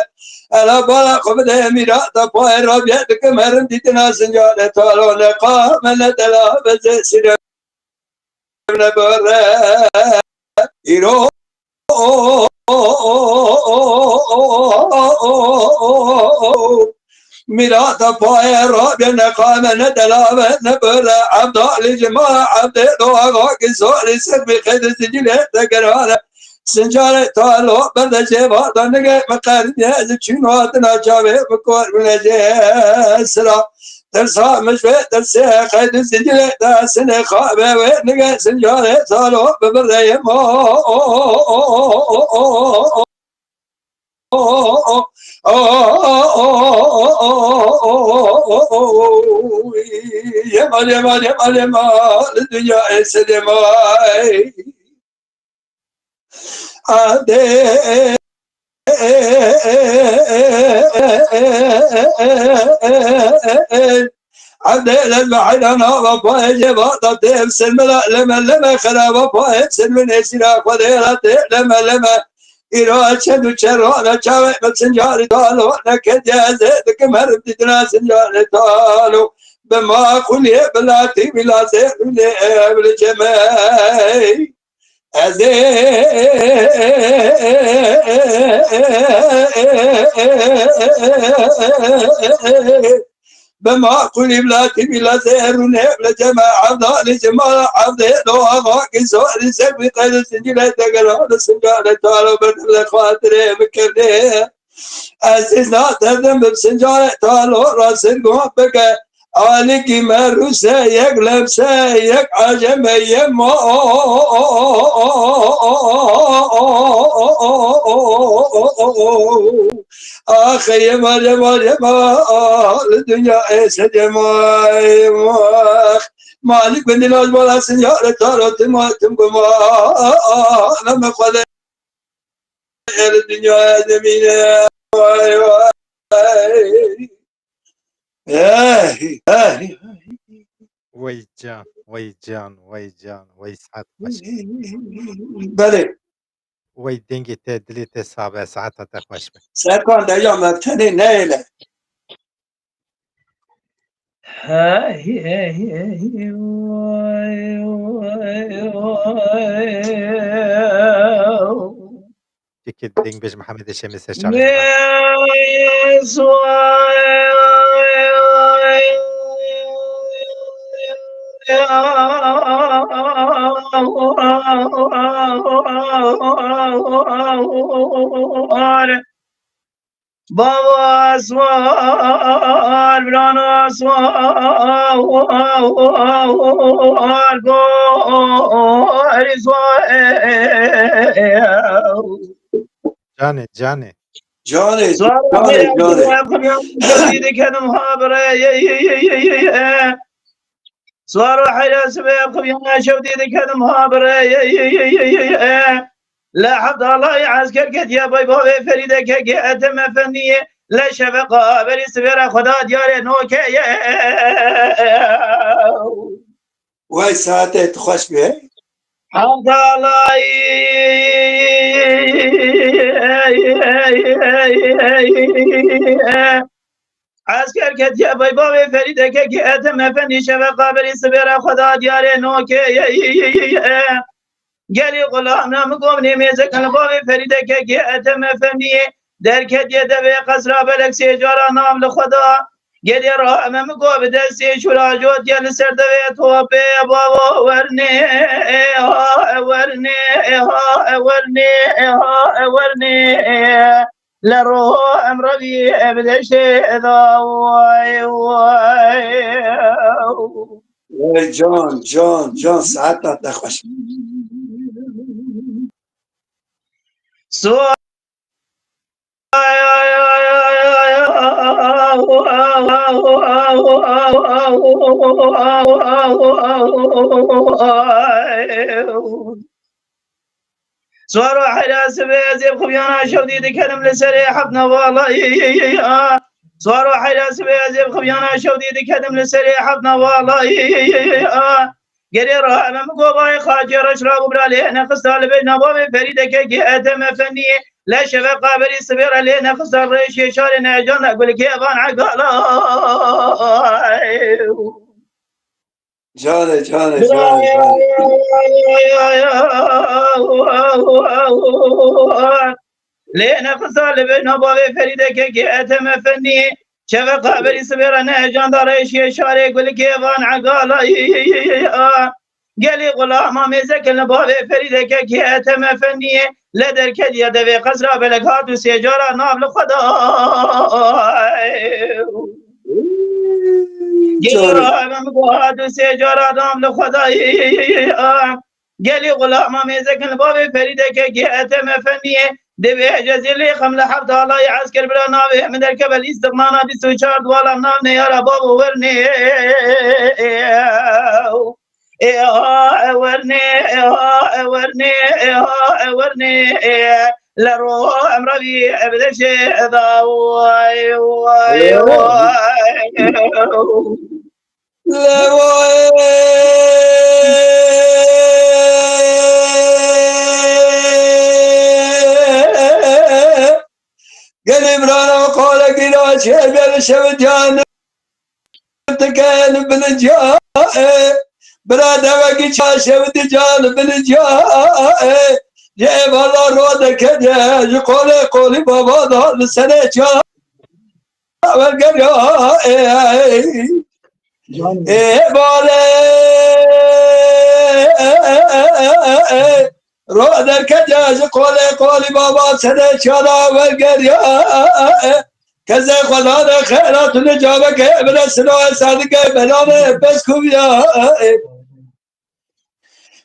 Ela bala xwe bide mîra da payê Rabîye dikim herim dîtina Sincarê Talo ne qa me ne dela be zê sîre ne bore. Îro Mîrata payê Rabî ne qame ne delave ne bore. Evdalî ji ma evdê doğa ki zorî ser bi xêdi zincîrê te gerane. Sincarê Talo berde cêva da nige me qerdiye ez çûn hatina çavê bi kor bûne cê sira. Tirsa min ji vê tirsê xêdi zincîrê te sinê xabe wê nige Sincarê Talo bibireyê ma. Yemal, yemal, yemal, yemal, dinya esede may. Adê. Evdêlet bi heyrana ve payê cêva da tê bi ser min re leme leme xera ve payê bi ser min ê sîra Xwedê re tê leme leme. Îro çend û çerane çavê min Sincarê Talo neketiye ez ê dikim herim dîtina Sincarê Talo. Bi ma xuliyê bi latî wî lazê xuliyê ev li cemey. Ez ê Bima kulî bila tîmî la zêrûnê bila cema evdalî cema evdê do axa ki zorî ser bi qeyri zincîrê tegera li sincarê taro berdim le xatirê bikirde. Ezîz natedim bi sincarê talo ra sirgon bike. Alikî me rûse yek lemse yek aceme ye ma. Ax yema yema yema li dinya êse cema yema. Malik bin Dilaj bala sinyare taro tima tim guma. Name xwede li dinya zemîne. Vay vay. Ey, ey. Wey can, wey can, wey can, wey saet xweş. Belê. Wey dengê te, dilê te sabe, saeta te xweş be. Serkan deya me tenê neyêle. Hey, hey, hey, vay, vay, vay. Çekê dengbêj Mihemedê Şemê ser çavê. Bava swar, birana swar, gori swar. Canê, canê. Canê, swar, canê, canê. Xwedî dikenim ha birê. Swar û heyra sibê xwiyana şewdî dikenim ha birê. Li Hevdalayî esker ketiye bay bavê Ferîde kekê Ethem Efendiyê. Li şeveqa berî sibê re Xweda diyarê nokeye. Wey saetê tu xweş be. Hevdalayî esker ketiye bay bavê Ferîde kekê Ethem Efendî şeveqa berî sibê re Xweda diyarê nokê. Gelî xulam na min gom nê mêzekin li bavê Ferîde kekê Ethem Efendiyê derketiye devê qesra belek sê cara nav li Xweda. Gelî ra me min go bi destê şûra jotiye li ser devê topê bavo wernê, ha wernê, ha wernê, ha wernê. Li ro em revî bi deştê da way way. Wey can, can, can, saeta te xweş. So Swar û heyra sibê ez ê bi xwiyana şewdî dikenim li serê heft nevala. Swar û heyra sibê ez ê bi xwiyana şewdî dikenim li serê heft nevala. Gelê ra em gobayê xacê reş rabû bira lê nexista li bêj navavê Ferîdeke kê Ethem Efendiyê. Le şeveqa berî sibê re lê nexista rêşê şarê necan de gulkê van egala. Canê, canê, canê, canê. Lê nexisa li bêjna bavê Ferîde kekê Ethem Efendî, çeveqa berî sibê re nehejanda rêşiyê şarê gulikê van egala. Gelî xulama mêzekin li bavê Ferîde kekê Ethem Efendiyê, le derketiye devê qesra belek hat û sê cara nav li xwe da. Gelo ra em guha du sê cara dam li xwe dayî. Gelî xulama mêzekin li bavê Ferîdeke kê Ethem Efendiyê, divê cezî lê xem li heft alayî esker bira navê min derkeve lîstiqnana bîst û çar duwala nav neyara bavo wernê. Ê ha e wernê, ê ha e wernê, ê ha e wernê, ê le ro em revî e bi deşê da way, way, way. Le way. Gelê birana qale gîna çê gel şev can. Diken bin ca, e, bira devekî çaşev dican bin ca, e, ye vala ro dekede, ji qolê qolî baba da li serê ça. wergeriya ê, ê bale ro derkece ji qolê qolî baba sene çala wergeriya ê. Kezê xwedane xeyra tu nicabeke bile sinoye sadike belane pes kuviya ê.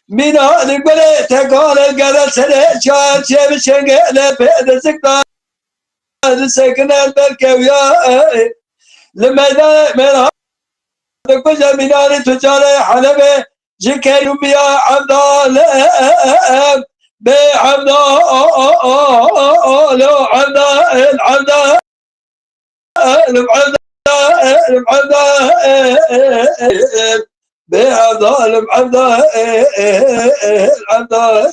Mîna li gulê tekalê gere serê çar çê bi çengê lê pê dizik da disekine derkeviya ê. Li meydanê mêra dikuje mînanî tucarê Helebê ji Keyrûmiya Evdalê bê Evdalo Evdal Evdal Evdal bê Evdal Evdal Evdal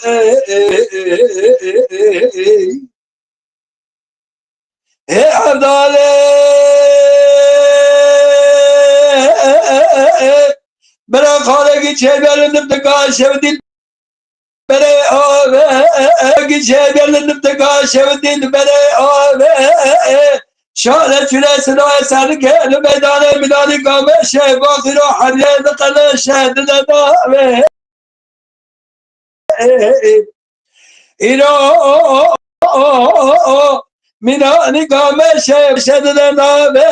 Hê Evdalê bira xalekî çêbelin dika şevdîl berê ave gî çêbelin dika şevdîl berê ave şale çile sinoye serke li meydanê midanî gameşe baxiro herye diqeleşe dide dave. Îro mînanî game şev şedide nave.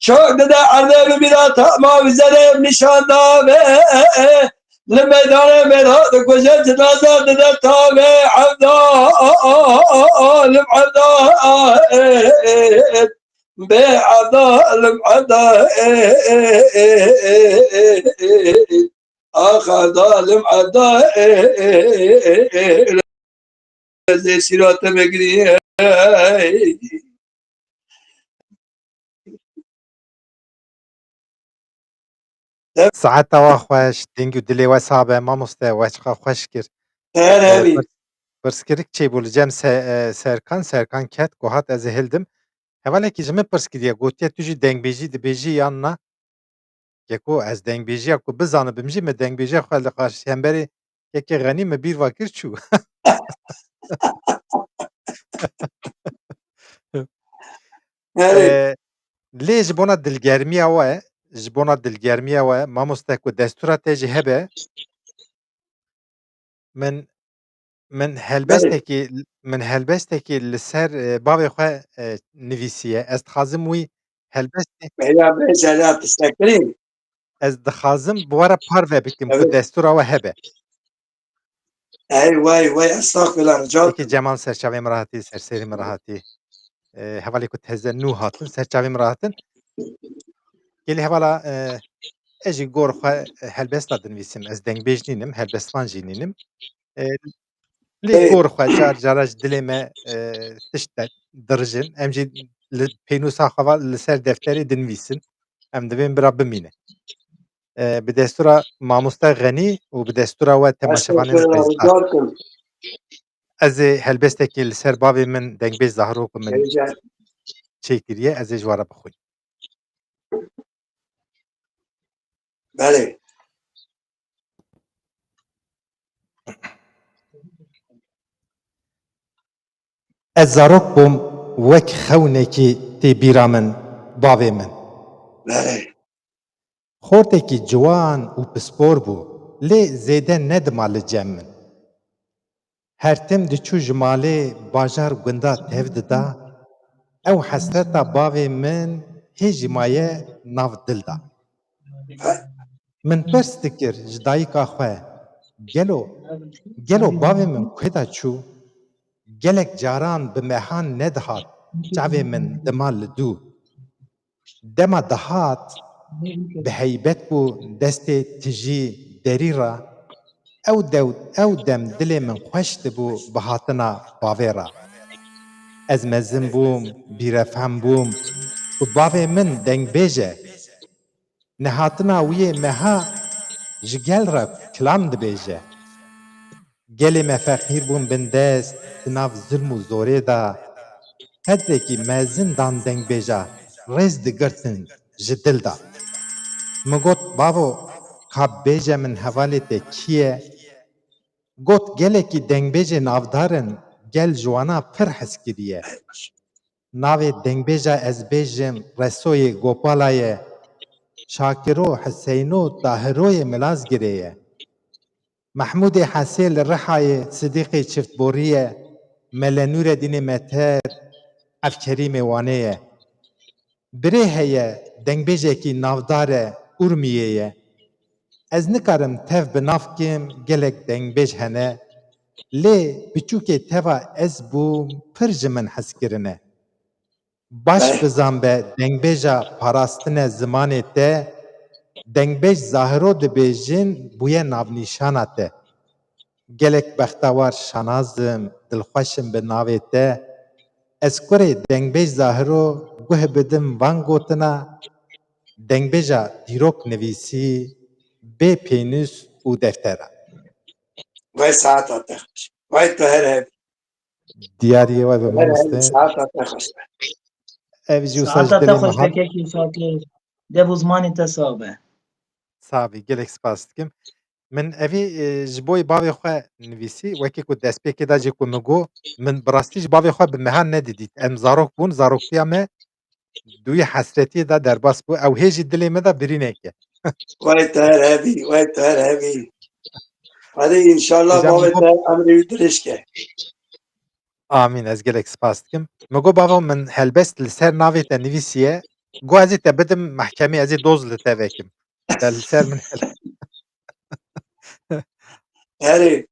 Çok dide erdê bi bîra tama vizerê nîşan dave. Li meydanê mêra dikuje cinaza dide tave. Evda lim evda bê evda lim evda Axa dalim eda ez ê sîrate vegirî. Saeta we xweş, deng û dilê we sax be, mamoste, we çiqa xweş kir. Her Ee, hevî. pirs-, Pirskirik çêbû li cem Se-, e, Serkan, Serkan ket, ku hat ez ê hildim. Hevalekî ji min pirs kiriye, gotiye, tu jî dengbêjî dibêjî yan na? Keko, ez dengbêjiya ku bizanibim jî, min dengbêjiya xwe li qarşî hemberî kekê Xenî min bîr va kir çû. Erê. Ee, lê ji bona dilgermiya we, ji bona dilgermiya we, mamoste, ku destûra te jî hebe, min, min Belê. helbestekî, min helbestekî li ser, e, bavê xwe, e, nivîsiye. Ez dixwazim wî helbestê Bêya bê Sedat Teşekkürî. Ez dixwazim bi we re parve bikim ku Evet. destûra we hebe. Ey, wey, wey, estağfirullah, rica Peki ederim. Cemal, serçavê min re hatî, serserî min re hatî. E, hevalê ku teze nû hatin, serçavê min re hatin. Gelî hevala, e, ez jî gor xwe, e, helbesta dinivîsim. Ez dengbêj nînim, helbestvan jî nînim. E, lê Ê. gor xwe car cara ji dilê me, e, tişt de dirijin. Em jî li pênûsa xwe va li ser defterê dinivîsin. Em divên bira bimîne. E, bi destûra mamoste Xenî û bi destûra we temaşevanên Estağfirullah, hêzdar. rica ederim. Ez ê helbestekî li ser bavê min dengbêj Zahrok min Geleceğim. çêkiriye, ez ê ji we re bixwînim. Belê. Ez zarok bûm, wek xewnekî tê bîra min, bavê min. Belê. Xortekî ciwan û pispor bû, lê zêde nedima li cem min. Her tim diçû ji malê bajar gunda tev dida, ew hesreta bavê min hê jî maye nav dil de. Min pirs dikir ji dayika xwe, gelo, gelo bavê min kuê de çû? Gelek caran bi mehan nedihat çavê min dima li dû. Dema dihat, bi heybet bû, destê tijî derî re. Ew dew-, ew dem dilê min xweş dibû bi hatina bavê re. Ez mezin bûm, bîrefhem bûm ku bavê min dengbêj e. Nehatina wî yê meha ji gel re kilam dibêje. Gelê me feqîr bûn bindest di nav zilm û zorê de, qedrekî mezin dan dengbêja, rêz digirtin ji dil de. Min got, bavo, ka bêje min hevalê te kî ye? Got, gelekî dengbêjê navdar in, gel ji wana pir hez kiriye. Navê dengbêja ez bêjim Resoyê Gopala ye. Şakiro, Hiseyno, Tahiroyê Milazgirê ye. Mehmûdê Hesê li Rihayê, Sidîqê Çiftborî ye. Mele Nûredînê Meter, Evkerîmê Wanê ye. Birê heye, dengbêjekî navdar e, Urmiyê ye. Ez nikarim tev bi nav kim, gelek dengbêj hene. Lê biçûkê teva ez bûm, pir ji min hez kirine. Baş Beh. Bizan be, dengbêja parastine zimanê te, dengbêj Zahiro dibêjin, bûye navnîşana te. Gelek bextewar şanaz im, dilxweş im bi navê te. Ez kurê dengbêj Zahiro guh bidim van gotina, dengbêja dîrok nivîsî bê pênûs û deftera. Vay saeta te xweş. Vay tu her hebî. Diyariyê we be, Her hebî mamoste. Saeta te xweş be. Ev jî wisa ji Saeta te dilê xweş me be hat. Kekî Şakir. Dev û zimanê te sax be. Sax bî, gelek spas dikim. Min evî, e, ji bo bavê xwe nivîsî, wekî ku destpêkê de jî ku min got, min bi rastî ji bavê xwe bi mehan nedidît. Em zarok bûn, zaroktiya me di wî hesretiyê de derbas bû. Ew hê jî dilê me de birîneke. Wey te her hebî, wey te her hebî. Hadi înşallah Hocam, bavê bu te emrê wî dirêj ke. Amîn, ez gelek spas dikim. Min got, bavo, min helbest li ser navê te nivîsiye. Got, ez ê te bidim mehkemê, ez ê doz li te vekim. Te li ser min hel- Erê.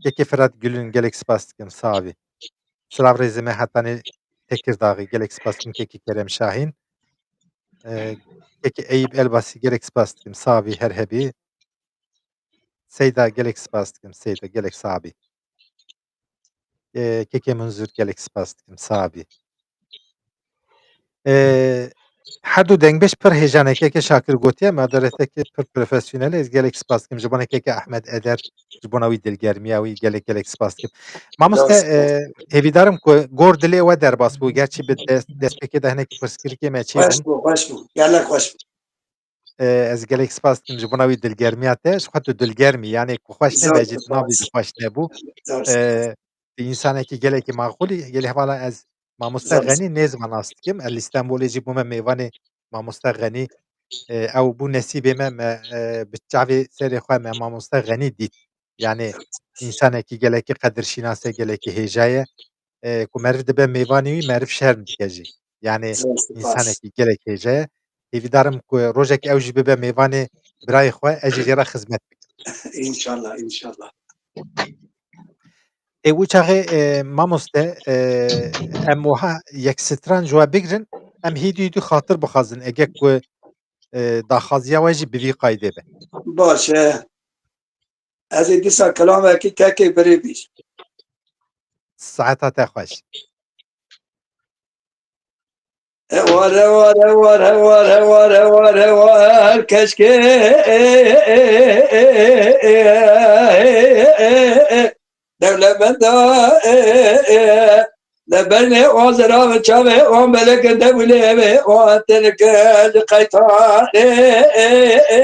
Kekê Firat Gülün, gelek spas dikim, sax bî. Silav rêzê me hetanê Tekirdaxê, gelek spas dikim, kekê Kerem Şahîn. Ee, kekê Eyüp Elbasî, gelek spas dikim, sax bî, her hebî. Seyda, gelek spas dikim, Seyda, gelek sax bî. Ee, kekê Munzur, gelek spas dikim, sax bî. Ee, her du dengbêj pir hêjan e, kekê Şakir gotiye, me daretekê pir profesyonel e, ez gelek spas dikim ji bona kekê Ahmet Eder, ji bona wî dilgermiya wî gelek gelek spas dikim. Mamoste, Spas. e, hêvîdarim ku gor dilê we derbas bû, gerçî bi dest, destpêkê de hinek pirsgirêkê me çêbûn. Xweş bû, xweş bû, gelek xweş bû. E, ez gelek spas dikim ji bona wî dilgermiya te. Ji xwe tu dilgermî, yanê ku xweş nebe jî tu nabî xweş nebû. E, tu însanekî gelekî maqûlî, gelê hevala ez mamoste Xenî nêzima nas dikim. Ez li Stenbolê jî bûme mêvanê mamoste Xenî. E, ew bû nesîbê me, me, e, bi çavê serê xwe me mamoste Xenî dît. Yanê însanekî gelekî qedirşînas e, gelekî hêja ye. E, ku meriv dibe mêvanê wî, meriv şerm dike jî. Yanê însanekî gelek hêja ye. Hêvîdarim ku rojek ew jî bibe mêvanê birayê xwe, ez jî jê re xizmet bikim. Înşallah, înşallah. Ê, wî çaxê, e, mamoste, e, em wiha yek stran ji we bigrin, em hîdû hîdû xatir bixwazin, ege ku, e, daxwaziya we jî bi vî qaydê be. Baş e. Ez ê dîsa kilamekî kekê birê bîr. Saeta te xweş. Hewar, hewar, hewar, hewar, hewar, hewar, hewar, keşke dewlemenda, e, e, e, de bernê ozra ve çavê on belek de wile ve o terke qaytare, e, e, e,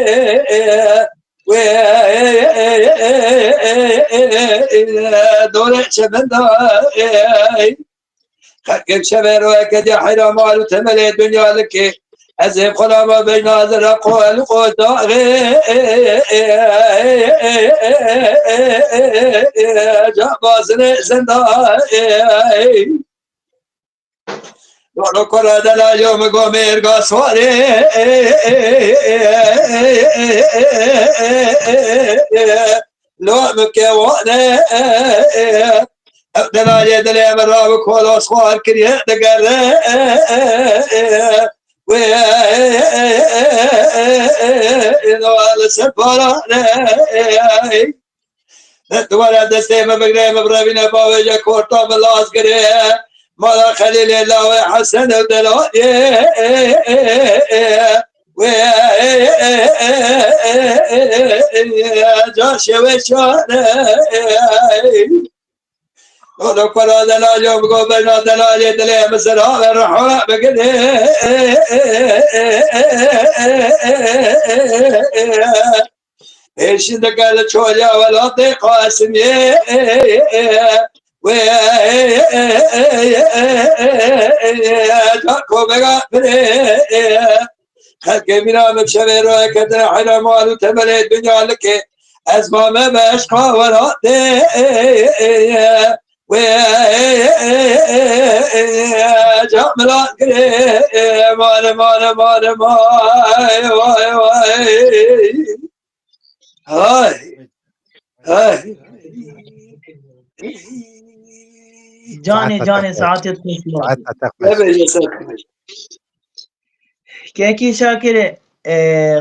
e, we, e, e, e, e, dore çemenda, e, Xelkê şevê royeke diye heyra mal û temelê dinya dike. Ez ê xulama beyna zira qol qol daxê. Ca bazine zenda. Doro kora dela yo mi go mêrga swarê. Lo mi ke wane. Ev delalê dilê min ra bi kolos xwar kiriye digere. Wê li ser parane. Dest were destê min bigre, min birevîne bavêje korta min laz gire. Mala Xelîlê lawê Hesen ev delalê. Wê ca şewê şare. Ola kara delalê, bi govena delalê dilê min zira ve reha bigire. Êşî dike li çoliya welatê Qasimê. Wê, Çako Bega Pirê. Xelkê mîna min şevê royê ketine heyra mal û temelê dinya likê. Ez mame be eşqa welatê. Wê, Camila Girê, mare, mare, mare, mare, vay, vay. Hay. Hay. Canê, canê, saetê xweş. Saet te xweş. Kekî Şakirê, e,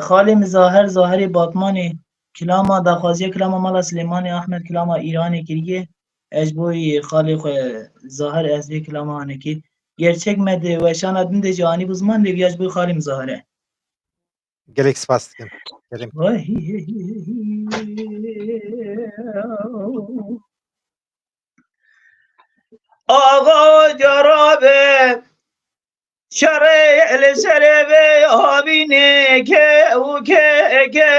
xalê min Zahir, Zahirê Batmanê, kilama daxwaziya kilama mala Silêmanê Ahmed, kilama Îranê kiriye. Ez ji bo wî xalê xwe Zahir ez vê kilama anekî. Gerçek me di weşana din de jî anî bi ziman, lê viya ji bo xalê min Zahir e. Gelek spas dikim. Gelek. Vay. Axa Carabe, şerê li serê vê havînê ke û ke ke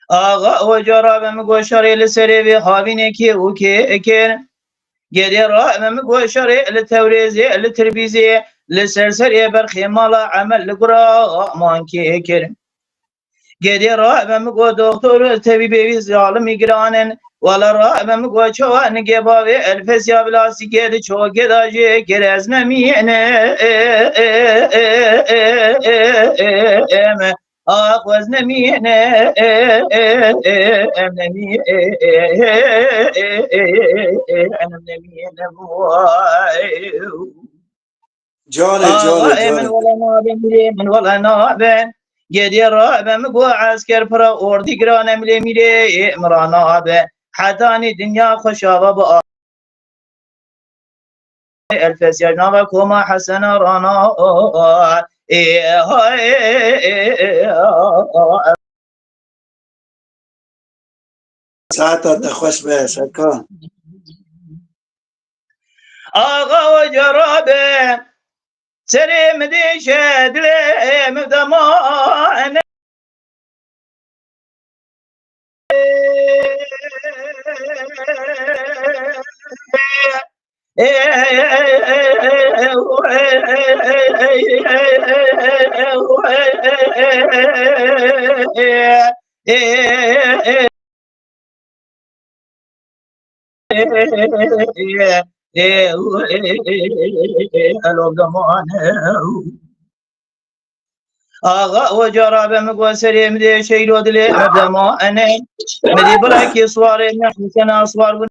Axa Oca rabe min got şerê li serê vê havînê kê û kê kir. Gedê rabe min got şerê li Tewrêzê, li Tirbîzê, li ser serê berxê mala Emel li gura man kê kir. Gedê rabe min got doxtor û tebîbê wî zalimî giran in. Wala rabe min got çawa nigê bavê Elfesya bi lastîkê di çokê de jê kir ez nemînim. Ax ez nemînim, nemînim, way. Canê, canê, canê. Axa ê min wele nabe, mîrê min wele nabe. Gedê rabe min got esker pira ordî giran e, mîrê mîrê min ra nabe. Hetanî dinya xweşava bi Elfesya nava koma Hesena rana. Ê, ha, ê, ê, ê, ê, a, a, a. Saeta te xweş be, Serkan. Axa Oca rabe, serê min dêşe, dilê min dema. Axa Oca rabe min got serê min dê şeylo dilê min dema ene. Min dê birekî siwarê min Husena siwar bûne.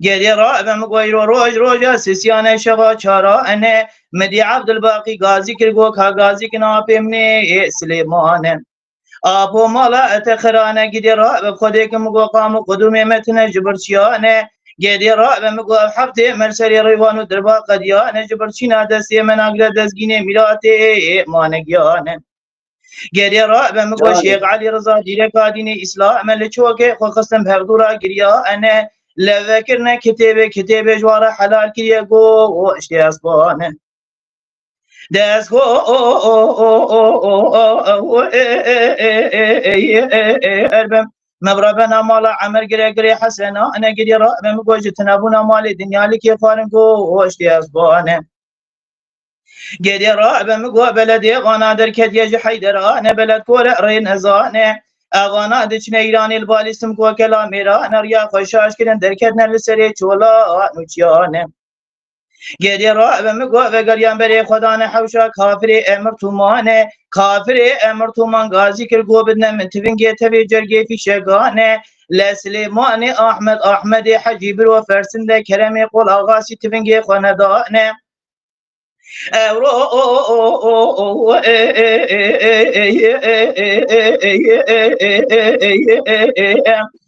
Gedê rabe min got îro roj roja sisiyane şeva çara ene. Min dê Abdulbaqî gazî kir got ka gazî kin apê min ê Silêmane. Apo mala ete xirane, gidê rabe xwedê ki min got qam û qudûmê me tine ji birçiyane. Gedê rabe min got ev heftê merserê rêwan û dirba qediyane ji birçîna destê me nagire dezgînê mîratê mane giyane. Gedê rabe min got Şêx Elî Riza dîreka dînê Îslam e li çokê xwe xistin bexdûra giriyane. Levekirine kitêbê, kitêbê ji wan re helal kiriye got ştê esbane. Dest xwe erbim. Min rabena mala Emer gire girê Hesena, ene girê rabim got ji tinebûna malê dinya likê xwarin got ştê esbane. Gedê rabim got beledê vana derketiye ji Heyderane, beled kore rê nezane. Evana diçine Îranê li balî simko kela mêrane, riya xwe şaş kirin derketine li serê çola nûçiyane. Gedê rabe min got vegeriyan berê xwe dane hewşa kafirê emir tûmane. Kafirê emir tûman gazî kir got bidne min tivingê tevê cergê fîşegane. Le Silêmanê Ahmed, Ahmedê Hecî biro fersinde keremê qol axasî tivingê xwe nedane. Ewro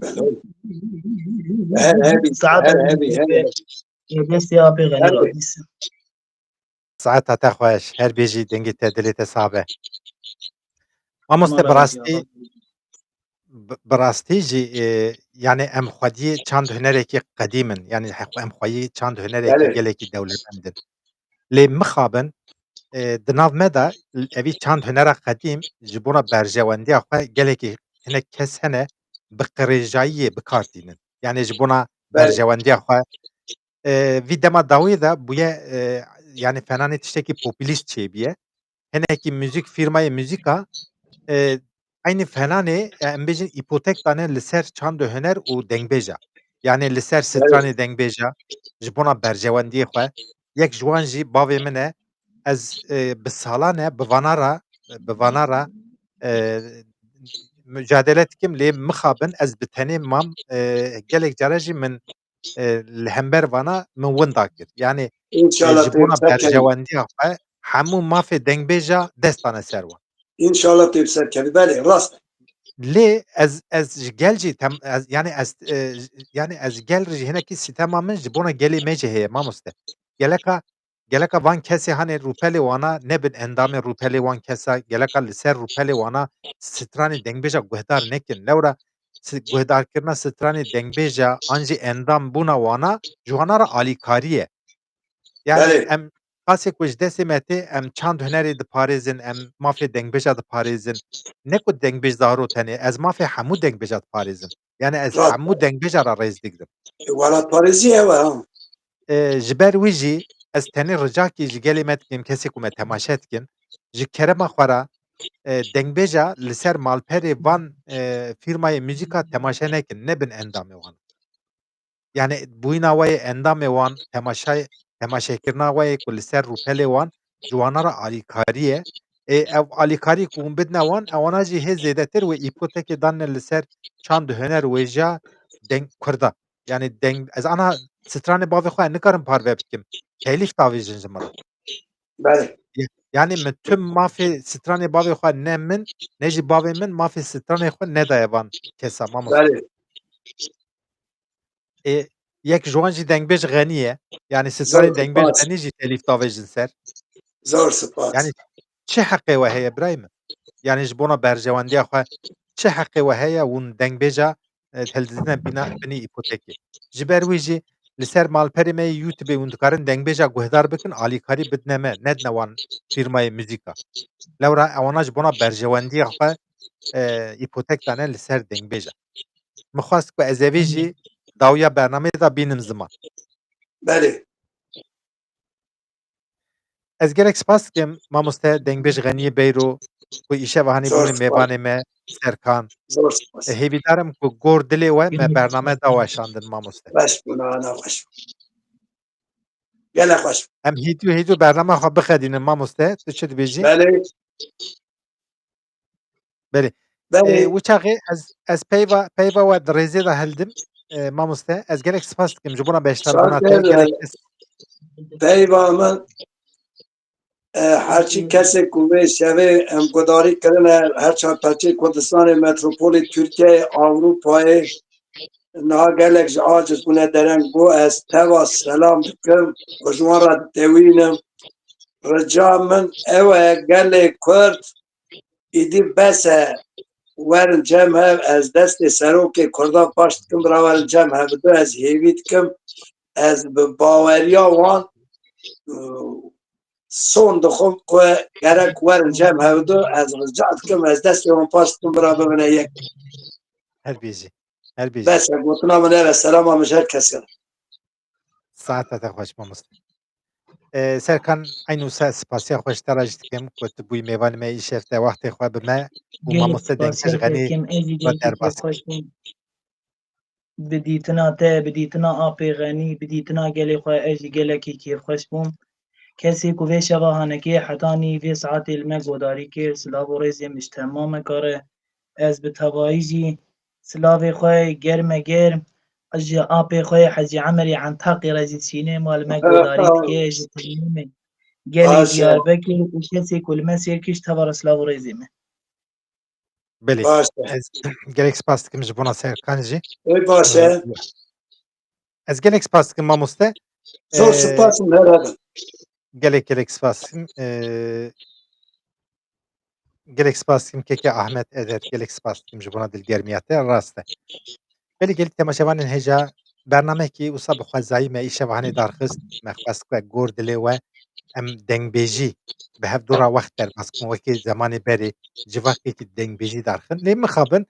xweş be. Her hebî, her hebî, her hebî. Destê apê Xenî radîs. Saeta te xweş, her bêjî dengê te dilê te sax be. Mamoste, bi rastî, bi, bi rastî jî, e, yani em xwediyê çand hunerekî qedîm in. Yani he-, em xwediyê çand hunerekî Belê. gelekî dewlemend in. Lê mixabin, e, di nav me de evî çand hunera qedîm ji bona berjewendiya xwe gelekî hinek kes hene bi qirêjayiyê bi kar tînin. Yani ji bona Belê. berjewendiya xwe, e, vî dema dawî de bûye, e, yani fenanê tiştekî populîst çêbûye. Hinekî muzîk, fîrmayê muzîka, e, eynî fenanê, e, em bêjin îpotek dane li ser çand û huner û dengbêja. Yani li ser stranê dengbêja, ji bona berjewendiyê xwe. Yek ji wan jî bavê min e, ez, e, bi salan e, bi vana re, bi vana re, e, mücadele dikim, lê mixabin ez bi tenê mam, e, gelek care jî min, e, li hember vana min winda kir. Yani, e, Înşallah ji tê bona ser kevî. berjewendiya xwe hemû mafê dengbêja dest dane ser wan. Înşallah tê bi ser kevî. Belê, rast. Lê ez, ez ji gel jî tem-, ez, yani ez, e, yani ez gel jî hinekî sîtema min ji bona gelê me jî heye, mamoste. Geleka, geleka van kesê hanê rûpelê wana nebin endamê rûpelê wan kesa, geleka li ser rûpelê wana stranê dengbêja guhdar nekin. Lewra si-, guhdarkirina stranê dengbêja an jî endam bûna wana ji wana re alîkarî ye. Yani Belê. em qasê ku ji destê me tê, em çand hunerê diparêzin, em mafê dengbêja diparêzin. Ne ku dengbêj zahiro tenê, ez mafê hemû dengbêja diparêzim. Yani ez Rast. hemû dengbêja re rêz digrim. E, welatparêzî ew e, ha. E, ji ber wî jî ez tenê ricakî ji gelê me dikim, kesê ku me temaşe dikin, ji kerema xwe re, e, dengbêja li ser malperê van, e, fîrmayê muzîka temaşe nekin, nebin endamê wan. Yani bûyîna we yê endamê wan, temaşay-, temaşekirina we yê ku li ser rûpelê wan ji wana re alîkarî ye. Ê, ev alîkarî ku hûn bidine wan, ewana jî hê zêdetir wê îpotekê danine li ser çand û huner wêja deng Kurda. Yani deng, ez ana stranê bavê xwe nikarim parve bikim. Telîf davêjin ji min re. Belê. Yani min tu mafê stranê bavê xwe ne min, ne jî bavê min mafê stranê xwe nedaye van kesa, mamoste. Belê. Ê, yek ji wan jî dengbêj Xenî ye. Yani stranê Zor dengbêj spas. Xenî jî telîf davêjin ser. Zor spas. Yani çi heqê we heye birayê min? Yani ji bona berjewendiya xwe çi heqê we heye hûn dengbêja, e, hildidine bîna, binî îpotekê? Ji ber wî jî li ser malperê me yê YouTube hûn dikarin dengbêja guhdar bikin, alîkarî bidine me, nedine wan fîrmayê muzîka. Lewra ewana ji bona berjewendiya xwe, e, îpotek dane li ser dengbêja. Min xwest ku ez evê jî dawiya bernameyê de bînim ziman. Belê. Ez gelek spas dikim mamoste Dengbêj Xeniyê Beyro ku îşeva hanê Zor bûne spas. mêvanê me Serkan. Zor spas. E, hêvîdar im ku gor dilê we me bername da weşandin mamoste. Xweş bû, na, na, xweş bû. Gelek xweş bû. Em hêdî û hêdî bernama xwe bixedînin mamoste. Tu çi dibêjî? Belê. Belê. Belê. Ê, wî çaxê ez, ez peyva, peyva we di rêzê de hildim. Ê, mamoste, ez gelek spas dikim ji bona beşdarbûna te. Şakir, gelek e, kes peyva min, e, her çi kesê ku vê şevê em gudarî kirine, her çar perçeyê Kurdistanê, metropolê Tirkiyeyê, Ewropayê, niha gelek ji aciz bûne dereng, got, ez teva selam dikim û ji wan re ditewînim. Rica min ew e, gelê Kurd, îdî bes e. werin cem hev, ez destê serokê Kurdan paş dikim, bira werin cem hev du, ez hêvî dikim, ez bi baweriya wan, e, son dixwim ku gerek werin cem hev du, ez rica dikim, ez destê wan paş dikim, bira bibine yek. Her bêjî. Her bêjî. Bes e, gotina min ev e, selama min ji her kesî re. Saeta te xweş mamoste. Ee, Serkan, eynû se spasiya xwe ji te re jî dikim ku tu bûyî mêvanê me îşev te wextê xwe bi me û Gelek mamoste Denktaş spasiya Xenî dikim, ez jî we gelekî derbas kêfxweş bûm. Bi dîtina te, bi dîtina apê Xenî, bi dîtina gelê xwe ez jî gelekî kêfxweş bûm. Kesê ku vê şeva hanekê hetanî vê saetê li me godarî kir, silav û rêzê min ji temameka re. Ez bi tevayî jî silavê xwe germe germ ji apê xwe yê Hecî Emerê Entaqî re jî dişînim, wa li me godarî dike, ji temamê gelê Diyarbekir û kesê ku li me sêr kir ji teva re silav û rêzê min. Belê. Baş e. Ez gelek spas dikim ji bona Serkan jî. Ê baş e. Ez gelek spas dikim mamoste. Zor Ee, spas im her hebin. Gelek gelek spas dikim. Ee, gelek spas dikim keke Ahmet Ezer. Gelek spas dikim ji bona dilgermiya te. Rast e. Belê gelek temaşevanên hêja bernamekî wisa bi xwezayî me îşev hanê darxist. Me xwest ku gor dilê we em dengbêjî bi hev dû re wext derbas bikin wekî zemanê berê civakekî dengbêjî darxin. Lê mixabin,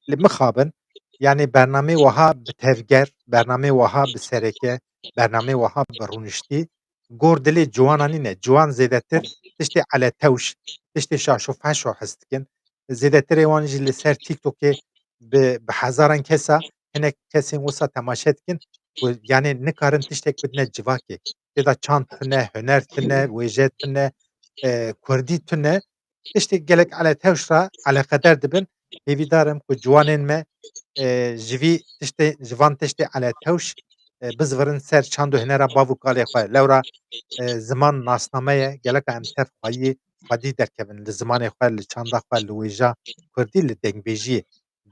lê mixabin, yanî bernamê wiha bi tevger, bernamê wiha bi sereke, bernamê wiha bi rûniştî gor dilê ciwanan nîne. Ciwan zêdetir tiştê eletewş, tiştê şaş û feş û his dikin. Zêdetirê wan jî li ser TikTokê bi, bi hezaran kesa, hinek kesên wisa temaşe dikin ku, yanî nikarin tiştek bidine civakê. Tê de çand tune, huner tune, wêje tune, e, kurdî tune. Tiştê gelek eletewş re eleqedar dibin. Hêvîdar im ku ciwanên me, e, ji vî tiştê, ji van tiştê eletewş, e, bizivirin ser çand û hunera bav û kalê xwe. Lewra, e, ziman nasname ye, geleka em tev xweyî xwedî derkevin li zimanê xwe, li çanda xwe, li wêja kurdî, li dengbêjiyê.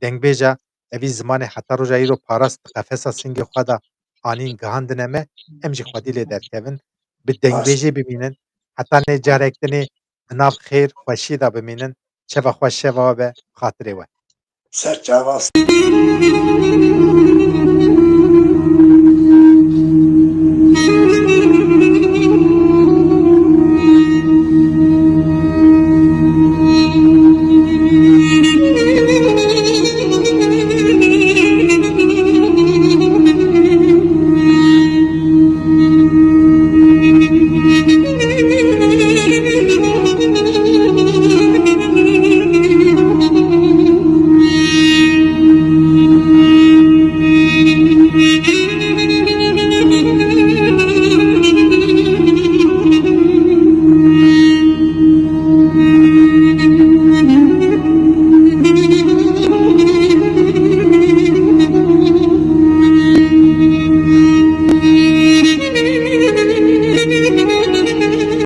Dengbêja evî zimanê heta roja îro parast di qefesa singê xwe de anîn gihandine me, em jî xwedî lê derkevin. Bi dengbêjê bimînin, heta nê carek dinê di nav xêr, xweşiyê de bimînin. Şeva xweş, şeva we be, xatirê we. Ser çava.